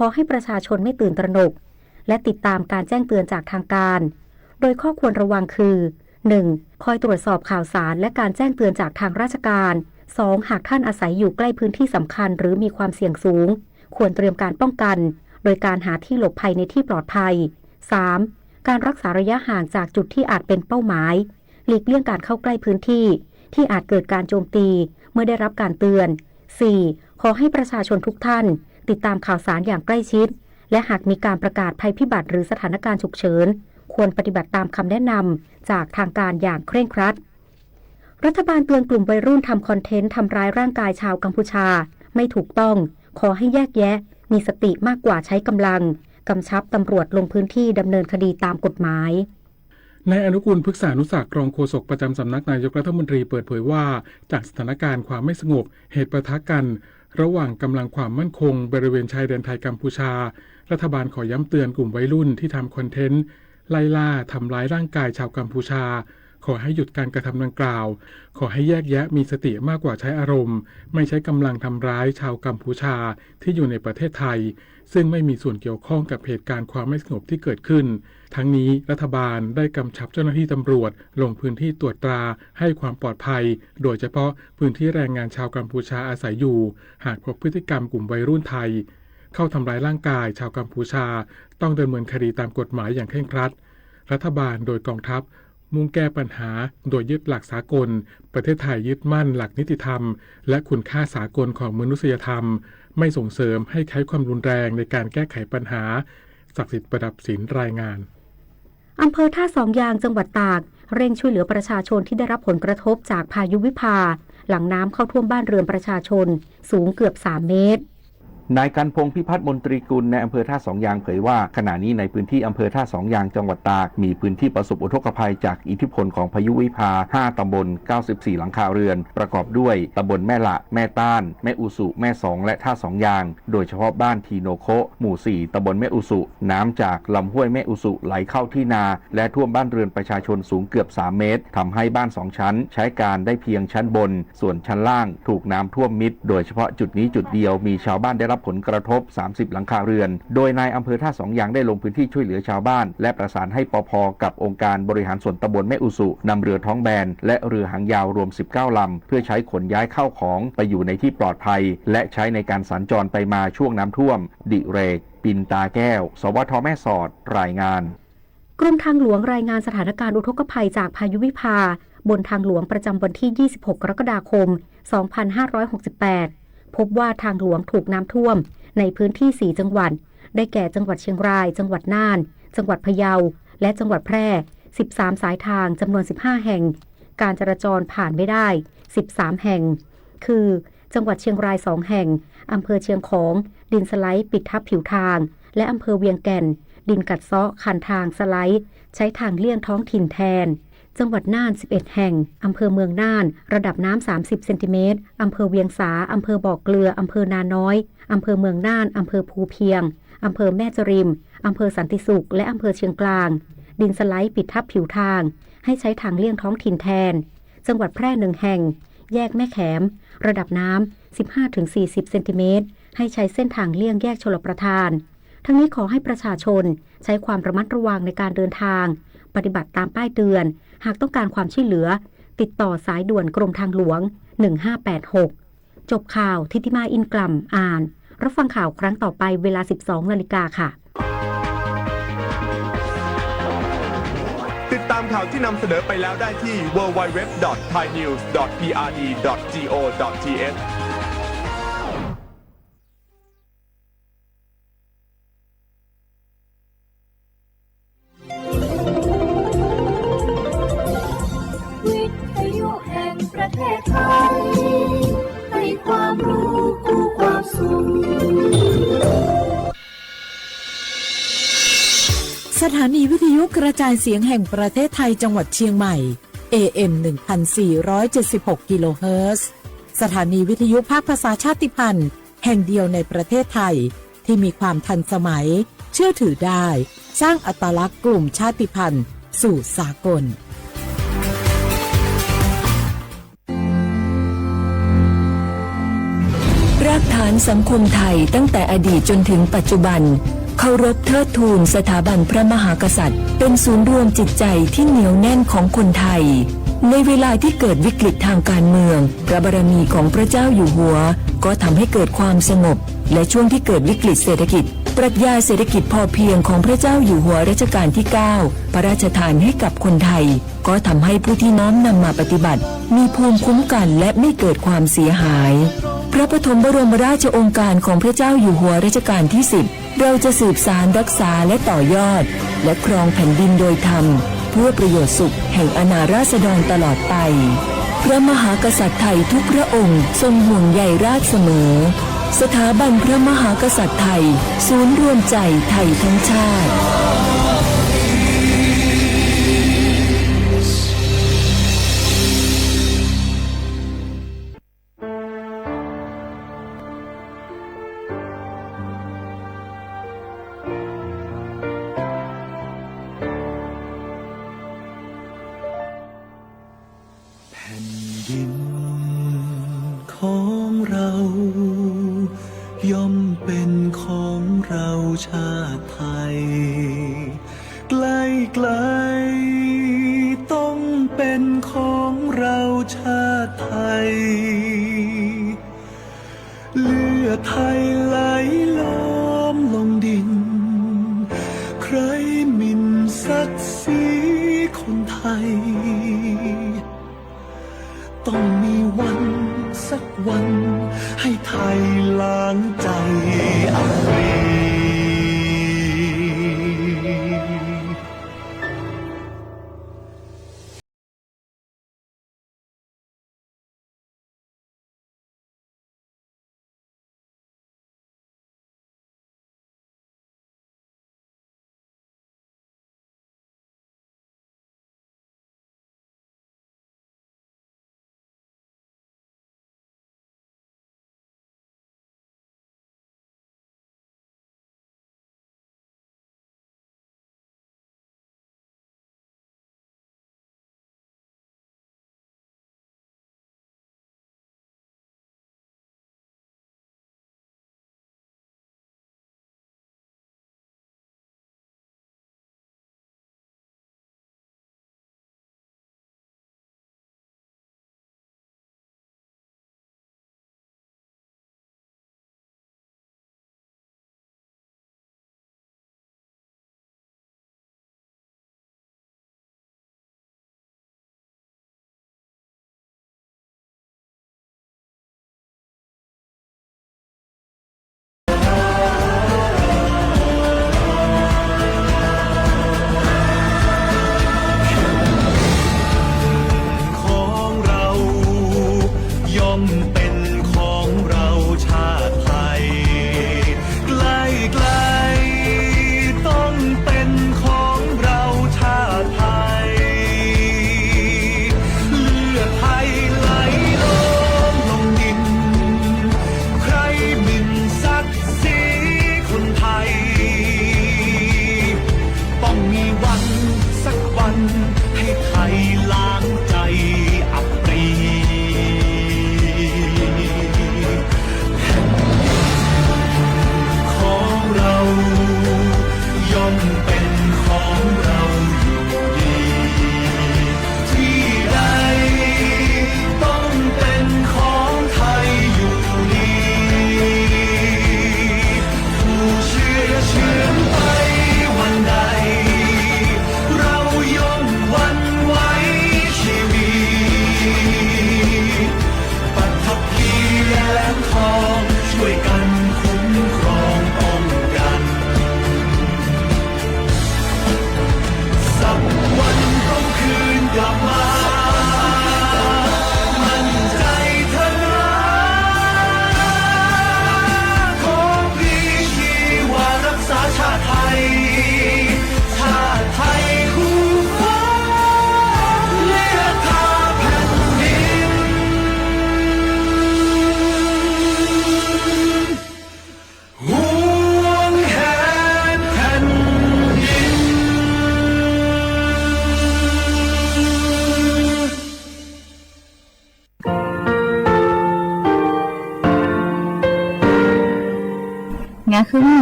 ขอให้ประชาชนไม่ตื่นตระหนก และติดตามการแจ้งเตือนจากทางการ โดยข้อควรระวังคือ หนึ่ง คอยตรวจสอบข่าวสารและการแจ้งเตือนจากทางราชการ สอง หากท่านอาศัยอยู่ใกล้พื้นที่สำคัญหรือมีความเสี่ยงสูง ควรเตรียมการป้องกัน โดยการหาที่หลบภัยในที่ปลอดภัย สาม การรักษาระยะห่างจากจุดที่อาจเป็นเป้าหมาย หลีกเลี่ยงการเข้าใกล้พื้นที่ที่อาจเกิดการโจมตีเมื่อได้รับการเตือน สี่ ขอให้ประชาชนทุกท่านติดตามข่าวสารอย่างใกล้ชิด และหากมีการประกาศภัยพิบัติหรือสถานการณ์ฉุกเฉิน ควรปฏิบัติตามคำแนะนำจากทางการอย่างเคร่งครัด รัฐบาลเตือนกลุ่มวัยรุ่นทำคอนเทนต์ทำร้ายร่างกายชาวกัมพูชา ไม่ถูกต้อง ขอให้แยกแยะ มีสติมากกว่าใช้กำลัง กำชับตำรวจลงพื้นที่ดำเนินคดีตามกฎหมาย นายอนุกูล พฤกษานุศักดิ์ รองโฆษกประจำสำนักนายกรัฐมนตรีเปิดเผยว่า จากสถานการณ์ความไม่สงบ เหตุปะทะกันระหว่างกำลังความมั่นคงบริเวณชายแดนไทยกัมพูชา รัฐบาลขอย้ำเตือนกลุ่มวัยรุ่นที่ทำคอนเทนต์ไล่ล่าทำร้ายร่างกายชาวกัมพูชา ขอให้หยุดการกระทำดังกล่าว ขอให้แยกแยะมีสติมากกว่าใช้อารมณ์ ไม่ใช้กำลังทำร้ายชาวกัมพูชาที่อยู่ในประเทศไทย ซึ่งไม่มีส่วนเกี่ยวข้องกับเหตุการณ์ความไม่สงบที่เกิดขึ้น ทั้งนี้รัฐบาลได้กำชับเจ้าหน้าที่ตำรวจลงพื้นที่ตรวจตราให้ความปลอดภัย โดยเฉพาะพื้นที่แรงงานชาวกัมพูชาอาศัยอยู่ หากพบพฤติกรรมกลุ่มวัยรุ่นไทย เข้าทำร้ายร่างกายชาวกัมพูชา ต้องดำเนินคดีตามกฎหมายอย่างเคร่งครัด รัฐบาลโดยกองทัพ มุ่งแก้ปัญหาโดยยึดหลักสากล ประเทศไทยยึดมั่นหลักนิติธรรม และคุณค่าสากลของมนุษยธรรม ไม่ส่งเสริมให้ใช้ความรุนแรงในการแก้ไขปัญหา ศักดิ์สิทธิ์ ประดับศิลป์ รายงาน อำเภอท่าสองยาง จังหวัดตาก เร่งช่วยเหลือประชาชนที่ได้รับผลกระทบจากพายุวิภา หลังน้ำเข้าท่วมบ้านเรือนประชาชนสูงเกือบสามเมตร นายกันพงษ์ พิพัฒน์มนตรีกุล นายอำเภอท่าสองยางเผยว่า ขณะนี้ในพื้นที่อำเภอท่าสองยาง จังหวัดตาก มีพื้นที่ประสบอุทกภัยจากอิทธิพลของพายุวิภา ห้าตำบล เก้าสิบสี่หลังคาเรือน ประกอบด้วยตำบลแม่หละ แม่ต้าน แม่อุสุ แม่สอง และท่าสองยาง โดยเฉพาะบ้านทีโนโคะ หมู่สี่ ตำบลแม่อุสุ น้ำจากลำห้วยแม่อุสุไหลเข้าที่นา และท่วมบ้านเรือนประชาชนสูงเกือบสามเมตร ทำให้บ้านสองชั้นใช้การได้เพียงชั้นบน ส่วนชั้นล่างถูกน้ำท่วมมิด โดยเฉพาะจุดนี้จุดเดียวมีชาวบ้านได้รับผลกระทบ สามสิบหลังคาเรือน โดยนายอำเภอท่าสองยางได้ลงพื้นที่ช่วยเหลือชาวบ้าน และประสานให้ ปภ กับองค์การบริหารส่วนตำบลแม่อุสุ นำเรือท้องแบน และเรือหางยาวรวม สิบเก้าลำ เพื่อใช้ขนย้ายข้าวของไปอยู่ในที่ปลอดภัย และใช้ในการสัญจรไปมาช่วงน้ำท่วม ดิเรก ปินตาแก้ว สวท แม่สอด รายงาน กรมทางหลวงรายงานสถานการณ์อุทกภัยจากพายุวิภา บนทางหลวงประจำวันที่ ยี่สิบหก กรกฎาคม สองพันห้าร้อยหกสิบแปด พบว่าทางหลวงถูกน้ำท่วมในพื้นที่ สี่ จังหวัด ได้แก่ จังหวัดเชียงราย จังหวัดน่าน จังหวัดพะเยา และจังหวัดแพร่ สิบสาม สายทาง จำนวน สิบห้า แห่ง การจราจรผ่านไม่ได้ สิบสาม แห่ง คือ จังหวัดเชียงราย สอง แห่ง อำเภอเชียงของ ดินสไลด์ปิดทับผิวทาง และอำเภอเวียงแก่น ดินกัดเซาะคันทางสไลด์ ใช้ทางเลี่ยงท้องถิ่นแทน จังหวัดน่าน สิบเอ็ด แห่ง อำเภอเมืองน่าน ระดับน้ำ สามสิบ เซนติเมตร อำเภอเวียงสา อำเภอบ่อเกลือ อำเภอนาน้อย อำเภอเมืองน่าน อำเภอภูเพียง อำเภอแม่จริม อำเภอสันติสุข และอำเภอเชียงกลาง ดินสไลด์ปิดทับผิวทาง ให้ใช้ทางเลี่ยงท้องถิ่นแทน จังหวัดแพร่ หนึ่ง แห่ง แยกแม่แขม ระดับน้ำ สิบห้าถึงสี่สิบ เซนติเมตร ให้ใช้เส้นทางเลี่ยงแยกชลประทาน ทั้งนี้ขอให้ประชาชนใช้ความระมัดระวังในการเดินทาง ปฏิบัติตามป้ายเตือน หากต้องการความช่วยเหลือ ติดต่อสายด่วนกรมทางหลวง หนึ่งห้าแปดหก จบข่าว ทิติมา อินกล่ำ อ่าน รับฟังข่าวครั้งต่อไปเวลา สิบสอง นาฬิกาค่ะ ติดตามข่าวที่นำเสนอไปแล้วได้ที่ ดับเบิลยู ดับเบิลยู ดับเบิลยู ดอท ไทยนิวส์ ดอท พีอาร์ดี ดอท จีโอ ดอท ทีเอช วิทยุแห่งประเทศไทย ให้ความรู้คู่ความสุข สถานีวิทยุกระจายเสียงแห่งประเทศไทยจังหวัดเชียงใหม่ เอเอ็ม หนึ่งพันสี่ร้อยเจ็ดสิบหก กิโลเฮิรตซ์ สถานีวิทยุภาคภาษาชาติพันธุ์แห่งเดียวในประเทศไทย ที่มีความทันสมัย เชื่อถือได้ สร้างอัตลักษณ์กลุ่มชาติพันธุ์สู่สากล รากฐาน สังคมไทยตั้งแต่อดีตจนถึงปัจจุบัน เคารพเทิดทูนสถาบันพระมหากษัตริย์ เป็นศูนย์รวมจิตใจที่เหนียวแน่นของคนไทย ในเวลาที่เกิดวิกฤตทางการเมือง พระบารมีของพระเจ้าอยู่หัว ก็ทำให้เกิดความสงบ และช่วงที่เกิดวิกฤตเศรษฐกิจ ปรัชญาเศรษฐกิจพอเพียงของพระเจ้าอยู่หัวรัชกาลที่ เก้า พระราชทานให้กับคนไทย ก็ทำให้ผู้ที่น้อมนำมาปฏิบัติ มีภูมิคุ้มกันและไม่เกิดความเสียหาย พระปฐมบรมราชโองการของพระเจ้าอยู่หัวรัชกาลที่ สิบ เราจะสืบสานรักษาและต่อยอด และครองแผ่นดินโดยธรรม เพื่อประโยชน์สุขแห่งอาณาราษฎรตลอดไป พระมหากษัตริย์ไทยทุกพระองค์ทรงห่วงใยราษฎรเสมอ สถาบันพระมหากษัตริย์ไทย ศูนย์รวมใจไทยทั้งชาติแผ่นดินของเรา ย่อมเป็นของเราชาติไทย ไกลๆ ต้องเป็นของเราชาติไทย เลือดไทยไหลล้อมลงดิน ใครหมิ่นศักดิ์ศรีคนไทย ต้องมีวันสักวัน ให้ไทยล้างใจอารี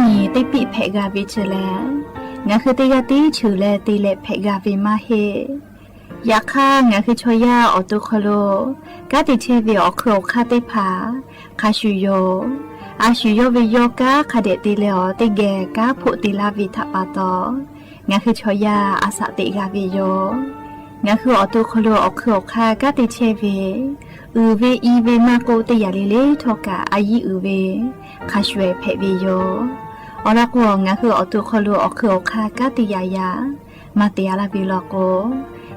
miˬ teˇ piˆ hpehꞈ g'a ve chi lehˬ, ngaˬ hui teˇ g'aˇ tiˉ cheuˬ leh te leh hpehꞈ g'a ve maˇ heˆ. Yaꞈ hk'aˇ, ngaˬ hui chaw yaˇ awˬ to hk'aw lo kanˉ te chehˇ ve awˬ hkui awˬ hk'aˇ teˇ hpaˍ hk'a shuˍ yoˬ. A shu yawˇ ve yawˇ kanˉ hk'a dehꞈ te leh awˬ teˇ geh kanˉ hpoˆ te laˇ ve htaꞈ pa taw, ngaˬ hui chaw yaˇ a shaꞈ teꞈ g'a ve yoˬ. Ngaˬ hui awˬ to hk'aw lo awˬ hkui awˬ hk'aˇ kanˉ te chehˇ ve, uiˍ ve i ve maˇ k'oˆ, teˇ yanˇ le le htawˇ kaꞈ a yiˉ uiˍ ve hk'a shuˍ hpehꞈ ve yoˬ. Awˬ lawn k'o, ngaˬ hui awˬ to hk'aw lo awˬ hkui awˬ hk'aˇ kanˉ te yaꞈ yaꞈ maˇ te a laˇ ve law k'o,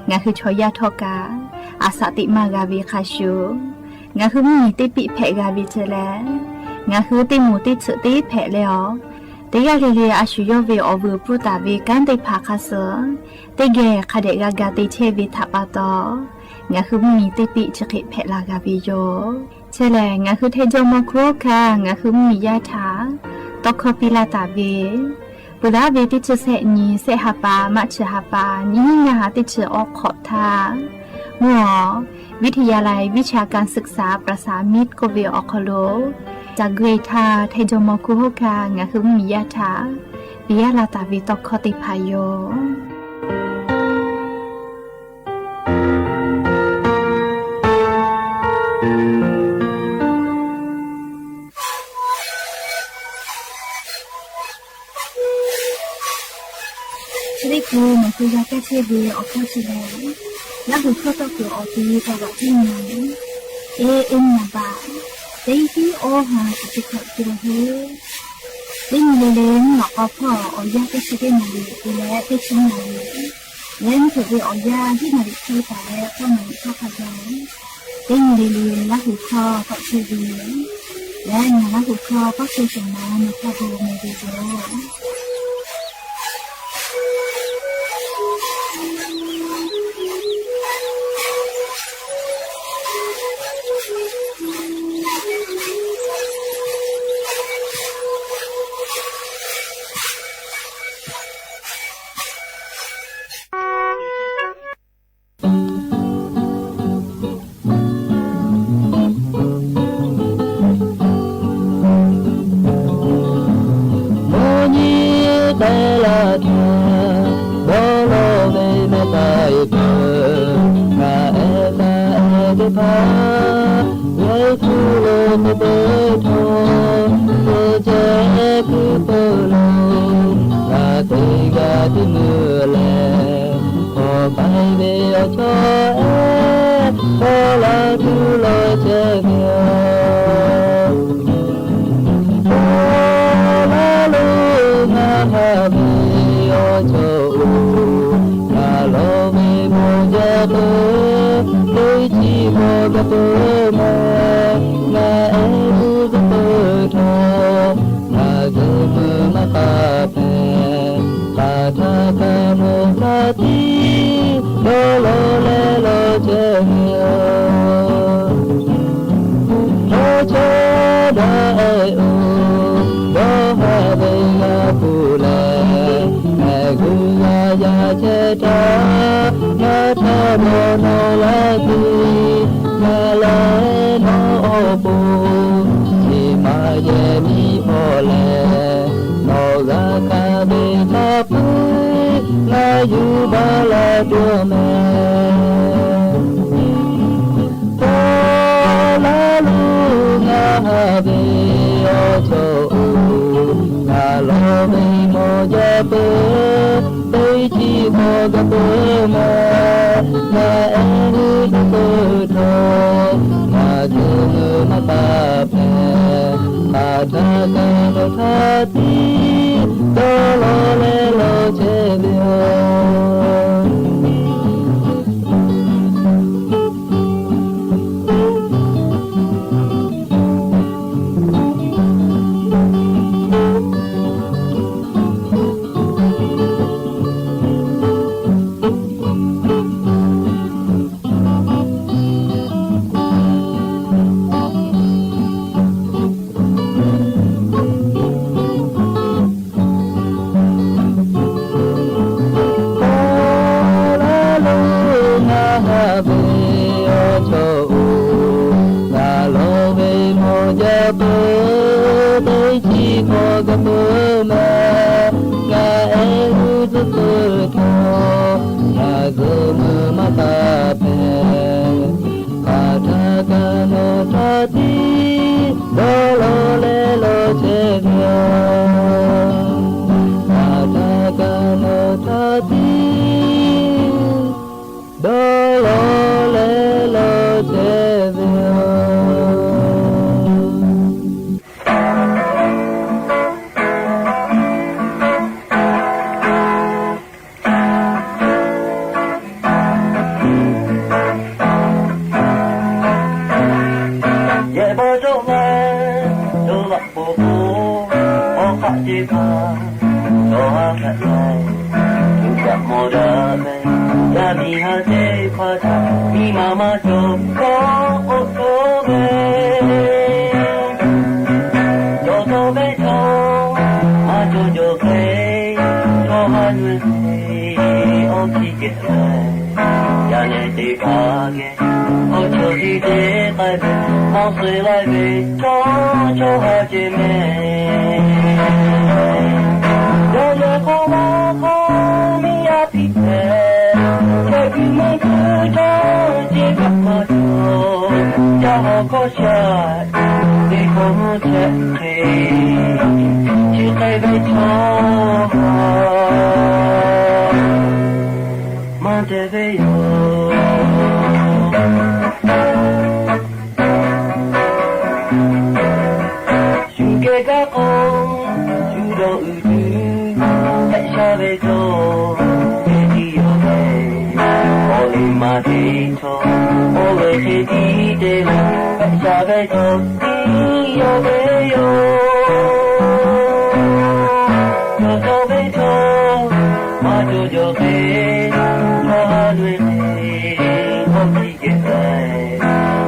ngaˬ hui chaw yaˇ htawˇ kaꞈ a shaꞈ teꞈ maˇ g'a ve hk'a shuˍ, ngaˬ hui mvuhˇ miˬ teˇ piˆ hpehꞈ g'a ve chi lehˬ, ngaˬ hui teˇ moˍ teˇ tsuhꞈ teˇ hpehꞈ leh awˬ, teˇ g'aˇ le le a shu yawˇ ve awˬ vuiˬ pfuhˇ taˍ ve kanˉ teˇ hpaˍ hk'a suh teˇ geh hk'a dehꞈ g'a ga te chehˇ ve htaꞈ pa taw, ngaˬ hui mvuhˇ miˬ teˇ piˆ chi hk'e hpehꞈ la g'a ve yoˬ. Chi lehˬ, ngaˬ hui Htaiˇ jawˇ mawˇ hkunˉ hawˉ hkanˇ ngaˬ hui mvuhˇ miˬ yaˇ htaꞈ tawˇ hkawˇ piˇ laˇ taˍ ve, peuˬ laˇ ve teˇ chi sehˆ nyi, sehˆ ha pa, March ha pa, nyiˇ hinˉ ngaˇ ha teˇ chi awˬ hk'awꞈ htaˇ, mvuhˇ awˬ วิทยาลัยวิชาการศึกษา ประสานมิตร k'oˆ ve awˬ hk'aw lo, ca gui htaˇ Htaiˇ jawˇ mawˇ hkunˉ hawˉ hkanˇ ngaˬ hui mvuhˇ miˬ yaˇ htaꞈ piˇ laˇ taˍ ve tawˇ hkawˇ teˇ hpaˍ yoˬ. Chi teˇ hkui nawˬ hui g'a kaˇ chehˇ ve awˬ hkawˇ chi lehˬ, Laˇ huˍ hkawˇ tawˇ kuiˬ awˬ ti taˍ laꞈ tiˉ nyi, e e naˍ baꞈ teˇ tiˉ awˇ ha chi teˇ hkawꞈ te la hu. Teˇ nyi le le mvuhˇ naw k'aw hpawˇ awˬ yanˇ teˇ chi teˇ naˍ riˍ te leh teˇ chi naˍ riˍ, leh mvuhˇ hpeuꞈ ve awˬ yanˇ hiˉ naˍ riˍ hk'e taˍ leh k'awˇ naˍ riˍ hk'aˇ hk'a gaˬ, teˇ nyi le le Laˇ huˍ hkawˇ tawˆ chehˇ ve yoˬ. Leh ngaˬ Laˇ huˍ hkawˇ tawˆ chehˇ shawˍ ma nawˬ hk'a dehꞈ meh ve yoˬ. Mvuhˇ nyi k'ai la htaˇ, dawˇ law ve mehˆ k'ai peuˬ. Ngaˬ ehˉ kaꞈ ehˉ teˇ hpaˍ, yehˬ hkuˇ lo te peuˬ htawˇ, te ceh kuiˬ peuˬ lo, ngaˬ teˇ g'aˇ tiˉ meuˇ leh, k'awꞈ k'ai ve awˬ chawˇ ehˉ, dawˇ laˇ tuˬ lawˬ chehˇ ve yoˬ. Dawˇ laˇ lo ngaˬ haꞈ ve awˬ chawˇ oˬ, ngaˬ lawˬ ve mawˬ jaˇ peuˬ, teˇ chi hk'awꞈ gaˬ peuˬ maˇ, ngaˬ ehˉ g'uˇ zuhˆ peuˬ htawˇ, ngaˬ zuhˆ peuˬ maˇ k'aˇ hpehꞈ, hk'aˬ htaˇ kaꞈ nawˬ htaꞈ tiˉ dawˇ law leh lawˬ chehˇ ve yoˬ. Chaw chehˇ daꞈ ehˉ oˬ, dawˇ haꞈ ve g'a hpuˇ leh, mehˆ g'uˇ g'a yaˇ chehˇ htaˇ, ngaˬ htaꞈ dawˇ nawˬ laˇ tuˬ, ngaˬ lehˬ nawˬ awˬ pon, nyi ma yehˬ miˇ hpawˇ leh, nawˬ g'a hkanˍ ve hk'a peu-eˬ ngaˬ yuˬ baˬ la tuˬ mehˍ. Dawˇ laˇ lo ngaˬ haꞈ ve awˬ chawˇ oˬ, ngaˬ lawˬ ve mawˬ jaˇ peuˬ, teˇ chi hk'awꞈ gaˬ peuˬ maˇ, ngaˬ ehˉ g'uˇ zuhˆ peuˬ htawˇ, ngaˬ zuhˆ peuˬ maˇ k'aˇ hpehꞈ, hk'aˬ htaˇ kaꞈ nawˬ htaꞈ tiˉ dawˇ law leh lawˬ chehˇ ve yoˬ. hpaˇ, chaw haˉ hk'aˆ laiˬ, tuꞈ kaꞈ mawˬ daꞈ mehˍ. Yaˇ miˇ haˉ teˇ hpaˍ htaꞈ miˇ ma maˇ cawˬ hkawˇ k'oˆ cawˇ ve, cawˬ taw ve chaw maˇ cawˬ cawˬ hk'e, chaw haˉ nui hk'e awˬ hkiˇ kehˬ laiˬ. Yaˇ nehˬ teˇ hpaˍ geh awˬ chaw tiˉ te k'ai ve, mawˬ suh laiˉ ve chaw, chaw haˉ ceh mehˍ. Yawˇ yehˬ hk'aw laˇ hk'aw miˇ yaˇ piˇ hpehꞈ, chehˇ kuiˬ meuˇ kuiˬ chaw ceˇ kaꞈ maˇ cawˬ. Yaˇ hawˬ hkawˇ shaˍ, teˇ hkawˇ mvuhˇ chehˇ hk'e, chi hk'e ve chaw maˇ te ve yoˬ. Shu geh gaˇ k'o, shu dawˇ uiˍ tuˬ hpehꞈ sha ve cawˬ ve tiˉ yoˬ lehˬ. Awˬ liˇ maˬ teˇ chaw, oˇ ve hk'e tiˉ te leh hpehꞈ sha ve cawˬ tiˉ yoˬ ve yoˬ. Cawˬ cawˬ ve chaw maˇ cawˬ cawˬ hk'e, chaw haˉ nui hk'e awˬ hkiˇ kehˬ laiˬ.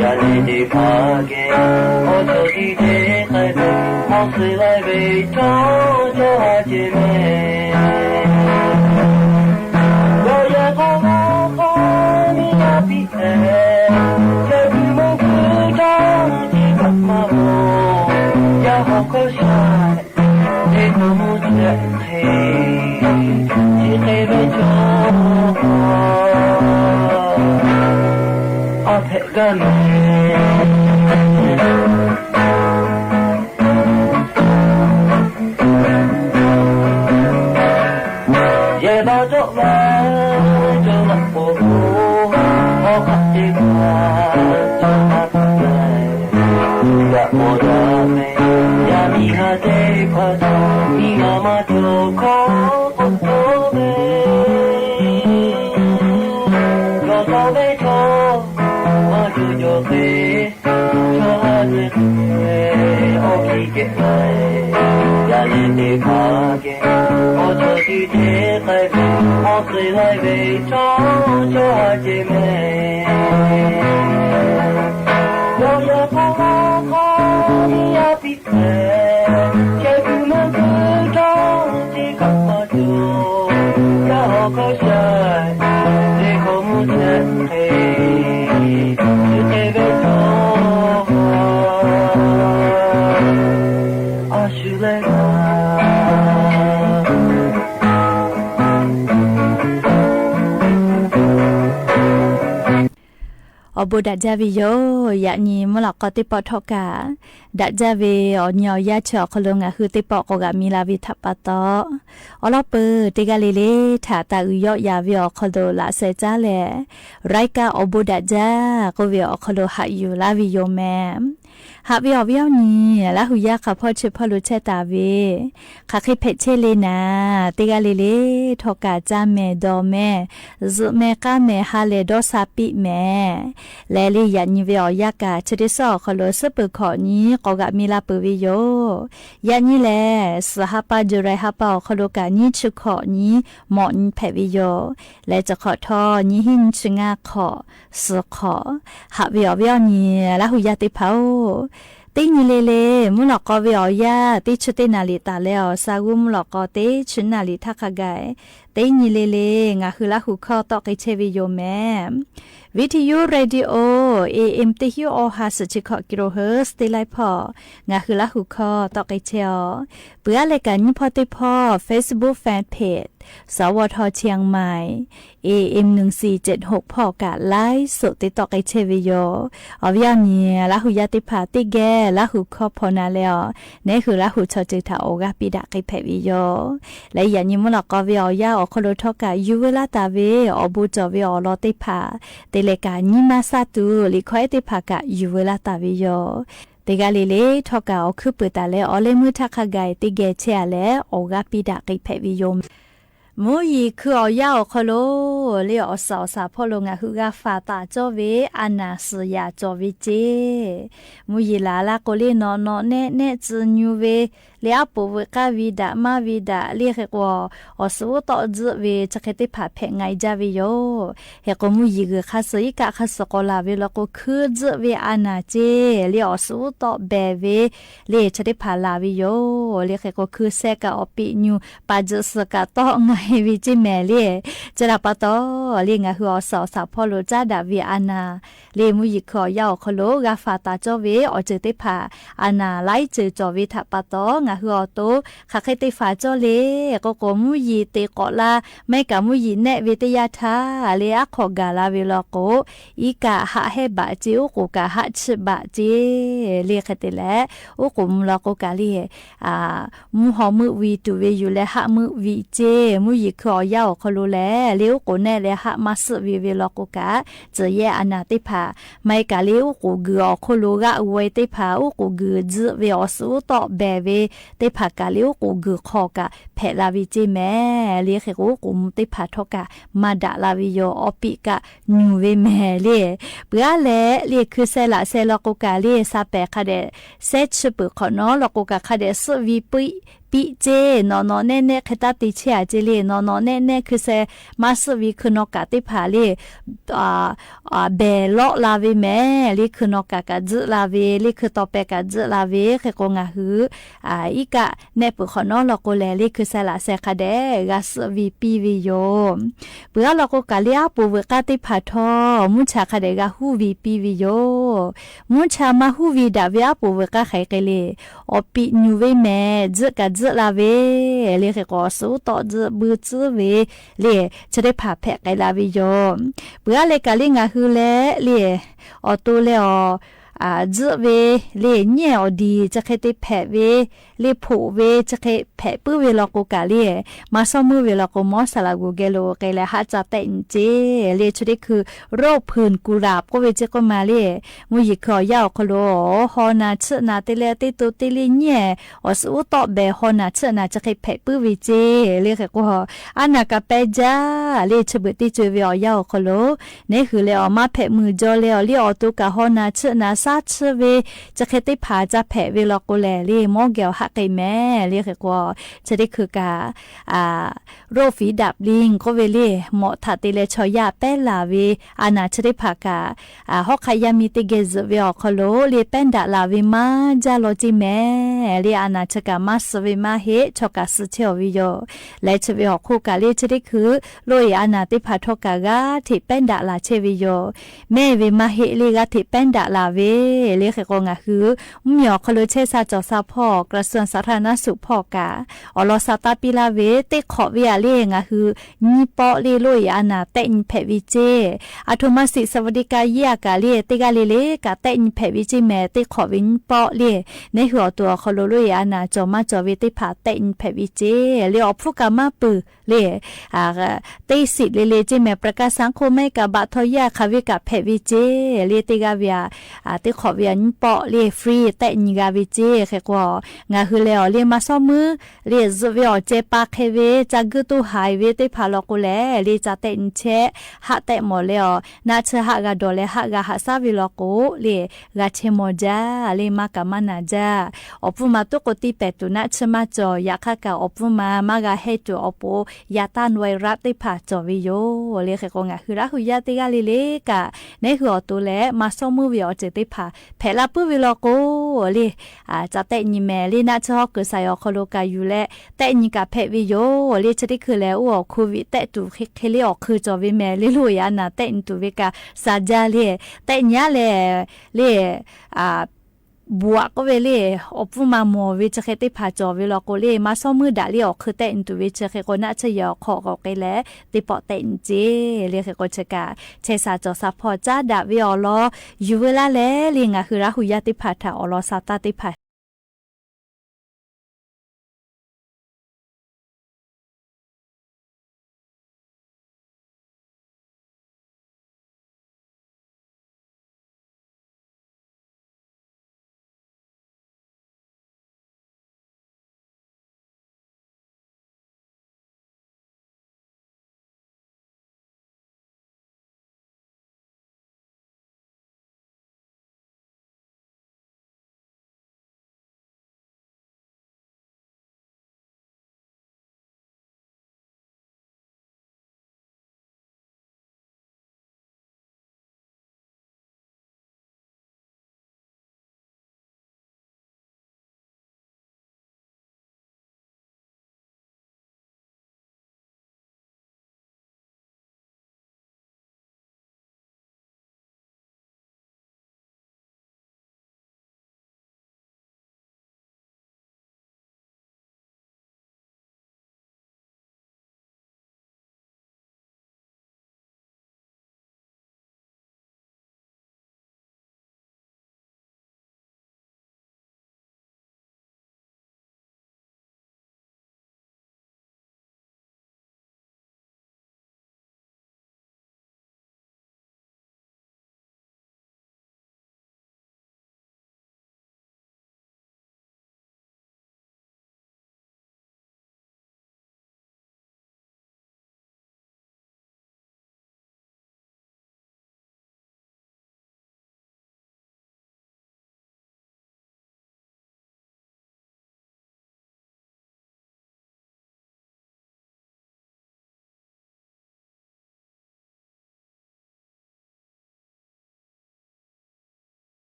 Yaˇ nehˬ teˇ hpaˍ geh awˬ chaw tiˉ te k'ai ve, mawˬ suh laiˉ ve chaw, chaw haˉ ceh mehˍ. Yawˇ yehˬ hk'aw laˇ hk'aw miˇ yaˇ piˇ hpehꞈ, chehˇ kuiˬ meuˇ kuiˬ chaw ceˇ kaꞈ maˇ cawˬ. Yaˇ hawˬ hkawˇ shaˍ, teˇ hkawˇ mvuhˇ chehˇ hk'e, chi hk'e ve chaw aˬ hpehꞈ gaˇ mehˍ. Yehˬ baˆ cawˆ ve cawˬ laꞈ k'oˍ, hawˉ hk'aˆ teˇ hpaˍ cawˬ maˇ hpehꞈ leh, tuꞈ kaꞈ mawˬ daꞈ mehˍ. Yaˇ miˇ haˉ teˇ hpaˍ htaꞈ miˇ ma maˇ cawˬ hkawˇ k'oˆ cawˇ ve, cawˬ taw ve chaw maˇ cawˬ cawˬ hk'e, chaw haˉ nui hk'e awˬ hkiˇ kehˬ laiˬ. Yaˇ nehˬ teˇ hpaˍ geh awˬ chaw tiˉ te k'ai ve, mawˬ suh laiˉ ve chaw, chaw haˉ ceh mehˍ. Yawˇ yehˬ hk'aw laˇ hk'aw miˇ yaˇ piˇ hpehꞈ, chehˇ kuiˬ meuˇ kuiˬ chaw ceˇ kaꞈ maˇ cawˬ. Yaˇ hawˬ hkawˇ shaˍ, teˇ hkawˇ mvuhˇ chehˇ hk'e, chi hk'e ve chaw a shu leh Awˬ bon daꞈ jaˇ ve yoˬ. Yaꞈ nyi mvuhˇ lawꞈ k'aw teˇ pawˆ htawˇ kaꞈ daꞈ jaˇ ve awˬ nyi awˬ yanˇ chi awˬ hk'aw lo ngaˬ hui teˇ pawˆ k'awꞈ g'aꞈ mi la ve htaꞈ pa taw, awˬ lawn peuˬ teˇ g'aˇ le le htaꞈ taˍ uiˍ yawˆ yan ve awˬ hk'aw lo laꞈ sheh caˉ leh, รายการ Awˬ bon daꞈ jaˇ k'oˆ ve awˬ hk'aw lo haꞈ yuˬ laˇ ve yoˬ mehˍ. Haꞈ ve awˬ viˉ awˬ nyi, Laˇ hu yaˇ hk'aˬ hpawˇ chi hpawˇ lo chehˇ taˍ ve, hk'aˬ hk'e hpehꞈ chehˇ le naˍ, teˇ g'aˇ le le htawˇ kaꞈ caˇ mehˍ dawˬ mehˍ, zuhꞈ mehˍ k'aˇ mehˍ ha lehˬ dawˇ sha piˇ mehˍ. Leh le yaꞈ nyi ve awˬ yanˇ kaꞈ chi teˇ suhˉ awˬ hk'aw lo suhˉ peuˬ hkawꞈ nyi k'awꞈ g'aꞈ mi la peuˬ ve yoˬ. Yaꞈ nyi lehˬ, suhˍ ha pa July ha pa awˬ hk'aw lo kaꞈ nyiˇ chi hkawꞈ nyi mawꞈ nyi hpehꞈ ve yoˬ. Leh chi hk'awꞈ htawˇ nyiˇ hinˉ nyiˇ chi ngaˇ hk'awꞈ, suhˍ hk'awꞈ. Haꞈ ve awˬ viˉ awˬ nyi, Laˇ hu yaˇ teˇ hpaˍ-oˬ, teˇ nyi le le mvuhˇ lawꞈ k'aw ve awˬ yanˇ teˇ chi teˇ naˍ liꞈ taˍ leh awˬ sha g'uˇ mvuhˇ lawꞈ k'aw teˇ chi naˍ liꞈ htaˇ hk'a gaˬ, teˇ nyi le le ngaˬ hui Laˇ hu hkawˇ tawˆ k'ai chehˇ ve yoˬ mehˍ. Video radio A M teˇ hinˉ awˬ ha suhˍ chi hkawꞈ kilohertz teˇ laiˉ hpawˇ ngaˬ hui Laˇ hu hkawˇ tawˆ k'ai chehˇ-aw. Peuˬ aˉ leh kaꞈ nyiˇ hpawˇ teˇ hpawˇ Facebook fan page สวท เชียงใหม่ A M หนึ่งสี่เจ็ดหก hpawˇ kaꞈ ไลฟ์สด te tawˆ k'ai chehˇ ve yoˬ. Awˬ viˉ awˬ nyi, Laˇ hu yaˇ teˇ hpaˍ teˇ geh Laˇ hu hkawˇ hpaw na leh-aˬ, neˉ hui Laˇ hu chaw ceuˬ htaꞈ awˬ g'aˇ piˇ daꞈ k'ai hpehꞈ ve yoˬ. Leh yaꞈ nyi mvuhˇ lawꞈ k'aw ve awˬ yanˇ awˬ hk'aw lo htawˇ kaꞈ yuˬ veu laˇ taˍ ve awˬ bon cawˬ ve awˬ lawn teˇ hpaˍ te leh kaꞈ nyiˇ maˇ shaˉ tuˬ liꞈ hkawˇ ehˉ teˇ hpaˍ kaꞈ yuˬ veu laˇ taˍ ve yoˬ. Teˇ g'aˇ le le htawˇ kaꞈ awˬ hkuiˉ peuˬ taˍ leh awˬ leh meuˇ htaˇ hk'a gaˬ teˇ geh chehˇ-a leh awˬ g'aˇ piˇ daꞈ k'ai hpehꞈ ve yoˬ. Mvuhˇ yeˬ hkui awˬ yanˇ awˬ hk'aw lo Le awˬ suhˍ awˬ shaˍ hpawˇ lo ngaˬ hui g'a faˍ taˍ cawˇ ve a naˍ suhˍ yaꞈ cawˬ ve ceˇ. Mvuhˇ yeˬ laˬ la k'o le, nawꞈ nawꞈ nehˆ nehˆ tcuh nyu ve, le aˉ poˍ veuꞈ k'aˇ ve daꞈ maˇ ve daꞈ le hk'e k'o, awˬ suhˍ uˉ tawˆ tzuhˆ ve chi hk'e teˇ hpaˍ hpehꞈ nga e jaˇ ve yoˬ. Hk'e k'o, mvuhˇ yeˬ g'uiˬ hk'a suh iˉ kaˆ hk'a suh k'awꞈ laˬ ve law k'o, hkuiˇ tzuhˆ ve a naˍ ceˇ le awˬ suhˍ uˉ tawˆ behˬ ve le chi teˇ hpaˍ laˬ ve yoˬ. Le hk'e k'o, hkuiˇ shehˇ kaꞈ awˬ piꞈ nyu, paˍ tzuhꞈ suhˍ kaꞈ tawˆ nga e ve ceˇ mehˍ le. Chi htaꞈ pa taw, le ngaˬ hui awˬ suhˍ awˬ shaˍ hpawˇ lo caˉ daꞈ ve a naˍ le mvuhˇ yeˬ hkui awˬ yanˇ awˬ hk'aw lo g'a faˍ taˍ cawˇ ve awˬ ceuˬ teˇ hpaˍ a naˍ laiˉ ceuˬ cawˬ ve htaꞈ pa taw, ngaˬ hui awˬ to hk'aˬ hk'e te faˍ cawˇ le k'oˆ k'o, mvuhˇ yeˬ te k'awꞈ la, maˇ heˆ kaꞈ mvuhˇ yeˬ nehˆ ve teˇ yanˇ htaˇ le aˉ hk'aw gaˬ la ve law k'o, iˉ kaˆ haˆ hehˉ baꞈ ceˇ, uˉ k'oˍ kaꞈ haˆ chiˆ baꞈ ceˇ le hk'e te leh, uˉ k'oˍ mvuh law k'o kaꞈ le mvuhˇ haw meuˆ ve tuˬ ve yoˬ leh haˆ meuˆ ve ceˇ. Mvuhˇ yeˬ hkui awˬ yanˇ awˬ hk'aw lo lehˬ, le uˉ k'oˍ nehˆ leh haˆ maˇ suhˆ ve ve law k'o kaꞈ, tcuhˬ yehˇ a naˍ teˇ hpaˍ, maˇ heˆ kaꞈ le uˉ k'oˍ guiˬ awˬ hk'oˆ lo g'aˆ g'aw e teˇ hpaˍ, uˉ k'oˍ guiˬ tzuhˆ ve awˬ suhˍ uˉ tawˆ behˬ ve teˇ hpaˍ kaꞈ le uˉ k'oˍ guiˬ hk'aw kaꞈ hpehꞈ la ve ceˇ mehˍ le. Hk'e k'o, uˉ k'oˍ mvuh teˇ hpaˍ htawˇ kaꞈ maˇ daꞈ la ve yoˬ. Awˬ piꞈ kaꞈ nyuˬ ve mehˍ le. Peuˬ aˉ leh le hkui sheh laꞈ sheh law k'o kaꞈ le, sha pehˍ hk'a dehꞈ shehˉ chi peuˬ hk'awꞈ nawˉ law k'o kaꞈ hk'a dehꞈ suhˆ ve piˆ piˆ ceˇ. Nawꞈ nawꞈ nehˆ nehˆ hk'e taˇ te chehˇ a ceˇ le. Nawꞈ nawꞈ nehˆ nehˆ hkui sheh maˇ suhˆ ve hkui naw kaꞈ teˇ hpaˍ le behˬ lawˆ la ve mehˍ le. Hkui naw kaꞈ kaꞈ tzuhˆ la ve le, hkui taw peh kaꞈ tzuhˆ la ve. Hk'e k'o, ngaˬ hui iˉ kaˆ nehˆ peuˬ hk'awꞈ nawˉ law k'o lehˬ, le hkui sheh laꞈ sheh hk'a dehꞈ g'a suhˆ ve piˇ ve yoˬ. Peuˬ aˉ law k'o kaꞈ, le aˉ poˍ veuꞈ k'aˇ teˇ hpaˍ htawˇ mvuhˇ cha hk'a dehꞈ g'a huˉ ve piˇ ve yoˬ. Mvuhˇ cha maˇ huˉ ve daꞈ ve aˉ poˍ veuꞈ k'aˇ hk'aˬ hk'e le, awˬ piꞈ nyuˬ ve mehˍ, tzuhˆ kaꞈ tzuhˆ la ve le. Hk'e k'o, awˬ suhˍ uˉ tawˆ tzuhˆ buiˇ tcuhˉ ve le chi teˇ hpaˍ hpehꞈ k'ai la ve yoˬ. Peuˬ aˉ leh kaꞈ le ngaˬ hui leh le awˬ to leh awˬ tzuhˆ ve le nyiˉ awˬ diˬ chi hk'e te hpehꞈ ve le, hpoꞈ ve chi hk'e hpehꞈ puiˉ ve law k'o kaꞈ le, maˇ shawˉ meuˇ ve law k'o, mawˇ saˍ laꞈ g'oˬ geh lo k'ai leh haˆ ca tehˆ nyi ceˇ le. Chi teˇ hkui โรคผื่นกุหลาบ k'oˆ ve ceˇ k'oˆ ma le, mvuhˇ yeˬ hkui awˬ yanˇ awˬ hk'aw lo haw naˬ chiˆ naˬ te leh teˇ to teˇ le nyiˉ awˬ suhˍ uˉ tawˆ behˬ haw naˬ chiˆ naˬ chi hk'e hpehꞈ puiˉ ve ceˇ le. Hk'e k'o, aˉ naˍ kaꞈ pehˇ jaˇ le, chi beuꞈ teˇ co e ve awˬ yanˇ awˬ hk'aw lo neˉ hui leh awˬ maˇ hpehꞈ mui jaw leh awˬ le awˬ to kaꞈ haw naˬ chiˆ naˬ shaˉ chiˆ ve chi hk'e teˇ hpaˍ ca hpehꞈ ve law k'o lehˬ le, mawˇ geh awˬ haˆ k'ai mehˍ le. Hk'e k'o, chi teˇ hkui kaꞈ โรคฝีดาดลิง k'oˆ ve le, mawꞈ htaꞈ te leh chaw yaˇ pehˉ laˬ ve a naˍ chi teˇ hpaˍ kaꞈ, hawˉ hk'aˆ yaˇ miˇ teˇ geh zuhꞈ ve awˬ hk'aw lo le pehˉ daꞈ laˬ ve maˇ jaˇ law ceˇ mehˍ le. A naˍ chi kaꞈ maˇ suh ve maˇ heˆ, chaw kaꞈ suh chehˇ awˬ ve yoˬ. Leh chi ve awˬ hk'oˆ kaꞈ le chi teˇ hkui โรค a naˍ teˇ hpaˍ htawˇ kaꞈ g'aˇ hteꞈ pehˉ daꞈ laˬ chehˇ ve yoˬ. Mehˇ ve maˇ heˆ le g'aˇ hteꞈ pehˉ daꞈ laˬ ve le. Hk'e k'o, ngaˬ hui mvuhˇ miˬ awˬ hk'aw lo chehˇ sha cawˬ sha hpawˇ กระทรวงสาธารณสุข hpawˇ kaꞈ awˬ lawn sha taˇ piˇ laˇ ve, teˇ hk'awꞈ ve aꞈ le ngaˬ hui nyiˇ pawˆ le โรค a naˍ tehˆ nyi hpehꞈ ve ceˇ. อาทมสิทธิ์สวัสดิการ yeˇ a kaꞈ le teˇ g'aˇ le le kaꞈ tehˆ nyi hpehꞈ ve ceˇ mehˍ. Teˇ hk'awꞈ ve nyiˇ pawˆ le neˉ hui awˬ to awˬ hk'aw lo โรค a naˍ cawˬ maˇ cawˬ ve teˇ hpaˍ tehˆ nyi hpehꞈ ve ceˇ le. Awˬ hpfuhˇ kaꞈ maˇ peuˬ le, teˇ shiˍ le le ceˇ mehˍ. ประกันสังคม maˇ heˆ kaꞈ บัตรทอง yeˇ a hk'aˬ ve kaꞈ hpehꞈ ve ceˇ le. Teˇ g'aˇ ve aꞈ teˇ hk'awꞈ ve aꞈ nyiˇ pawˆ le free tehˆ nyi g'a ve ceˇ. Hk'e k'o, ngaˬ hui leh awˬ le maˇ shawˉ meuˇ le zuhꞈ ve awˬ ceh pa hk'e ve ca guiˇ toˇ haiˬ ve teˇ hpaˍ law k'o lehˬ le ca tehˆ nyi chehˇ. Haˆ tehˆ mawˬ leh awˬ naˆ tsuhˇ haˆ g'a dawˬ leh haˆ g'a haꞈ shaˉ ve law k'o le g'a chehˇ mawˬ jaˇ le maˇ kaꞈ maˇ naˬ jaˇ. Awˬ pfuhˇ ma tuˉ k'o tiˇ pehˍ tuˬ naˆ tsuhˇ maˇ cawˬ. Yaꞈ hk'aˇ kaꞈ awˬ pfuhˇ ma maˇ g'a hehˇ tuˬ awˬ pon yaꞈ taˇ ไวรัส teˇ hpaˍ cawˬ ve yoˬ le. Hk'e k'o, ngaˬ hui Laˇ hu yaˇ teˇ g'aˇ le le kaꞈ neˉ hui awˬ to leh maˇ shawˉ meuˇ ve awˬ ceuˬ teˇ hpaˍ hpehꞈ la puiˉ ve law k'o le, ca tehˆ nyi mehˍ le. Naˆ tsuhˇ hawˉ kuiˬ saˍ yoˬ awˬ hk'aw lo kaꞈ yuˬ leh tehˆ nyi kaꞈ hpehꞈ ve yoˬ le. Chi teˇ hkui lehˬ oˇ awˬ โควิด tehˆ tuˬ hk'e le awˬ hk'eun cawˬ ve mehˍ le. โรค a naˍ tehˆ nyi tuˬ ve kaꞈ sha jaˇ le, tehˆ nyi aˉ lehˬ le buꞈ aꞈ k'oˆ ve le, awˬ pfuhˇ ma mawˬ ve chi hk'e teˇ hpaˍ cawˬ ve law k'o le maˇ shawˉ meuˇ daꞈ le awˬ hk'eun tehˆ nyi tuˬ ve chi hk'e k'o naˆ tsuhˇ yehˬ awˬ hk'aw k'awꞈ k'ai leh teˇ pawˆ tehˆ nyi ceˇ le. Hk'e k'o chi kaꞈ chehˇ sha cawˬ sha hpawˇ caˉ daꞈ ve awˬ lawn yuˬ veu laˇ leh le ngaˬ hui Laˇ hu yaˇ teˇ hpaˍ htaꞈ awˬ lawn sha taˇ teˇ hpaˍ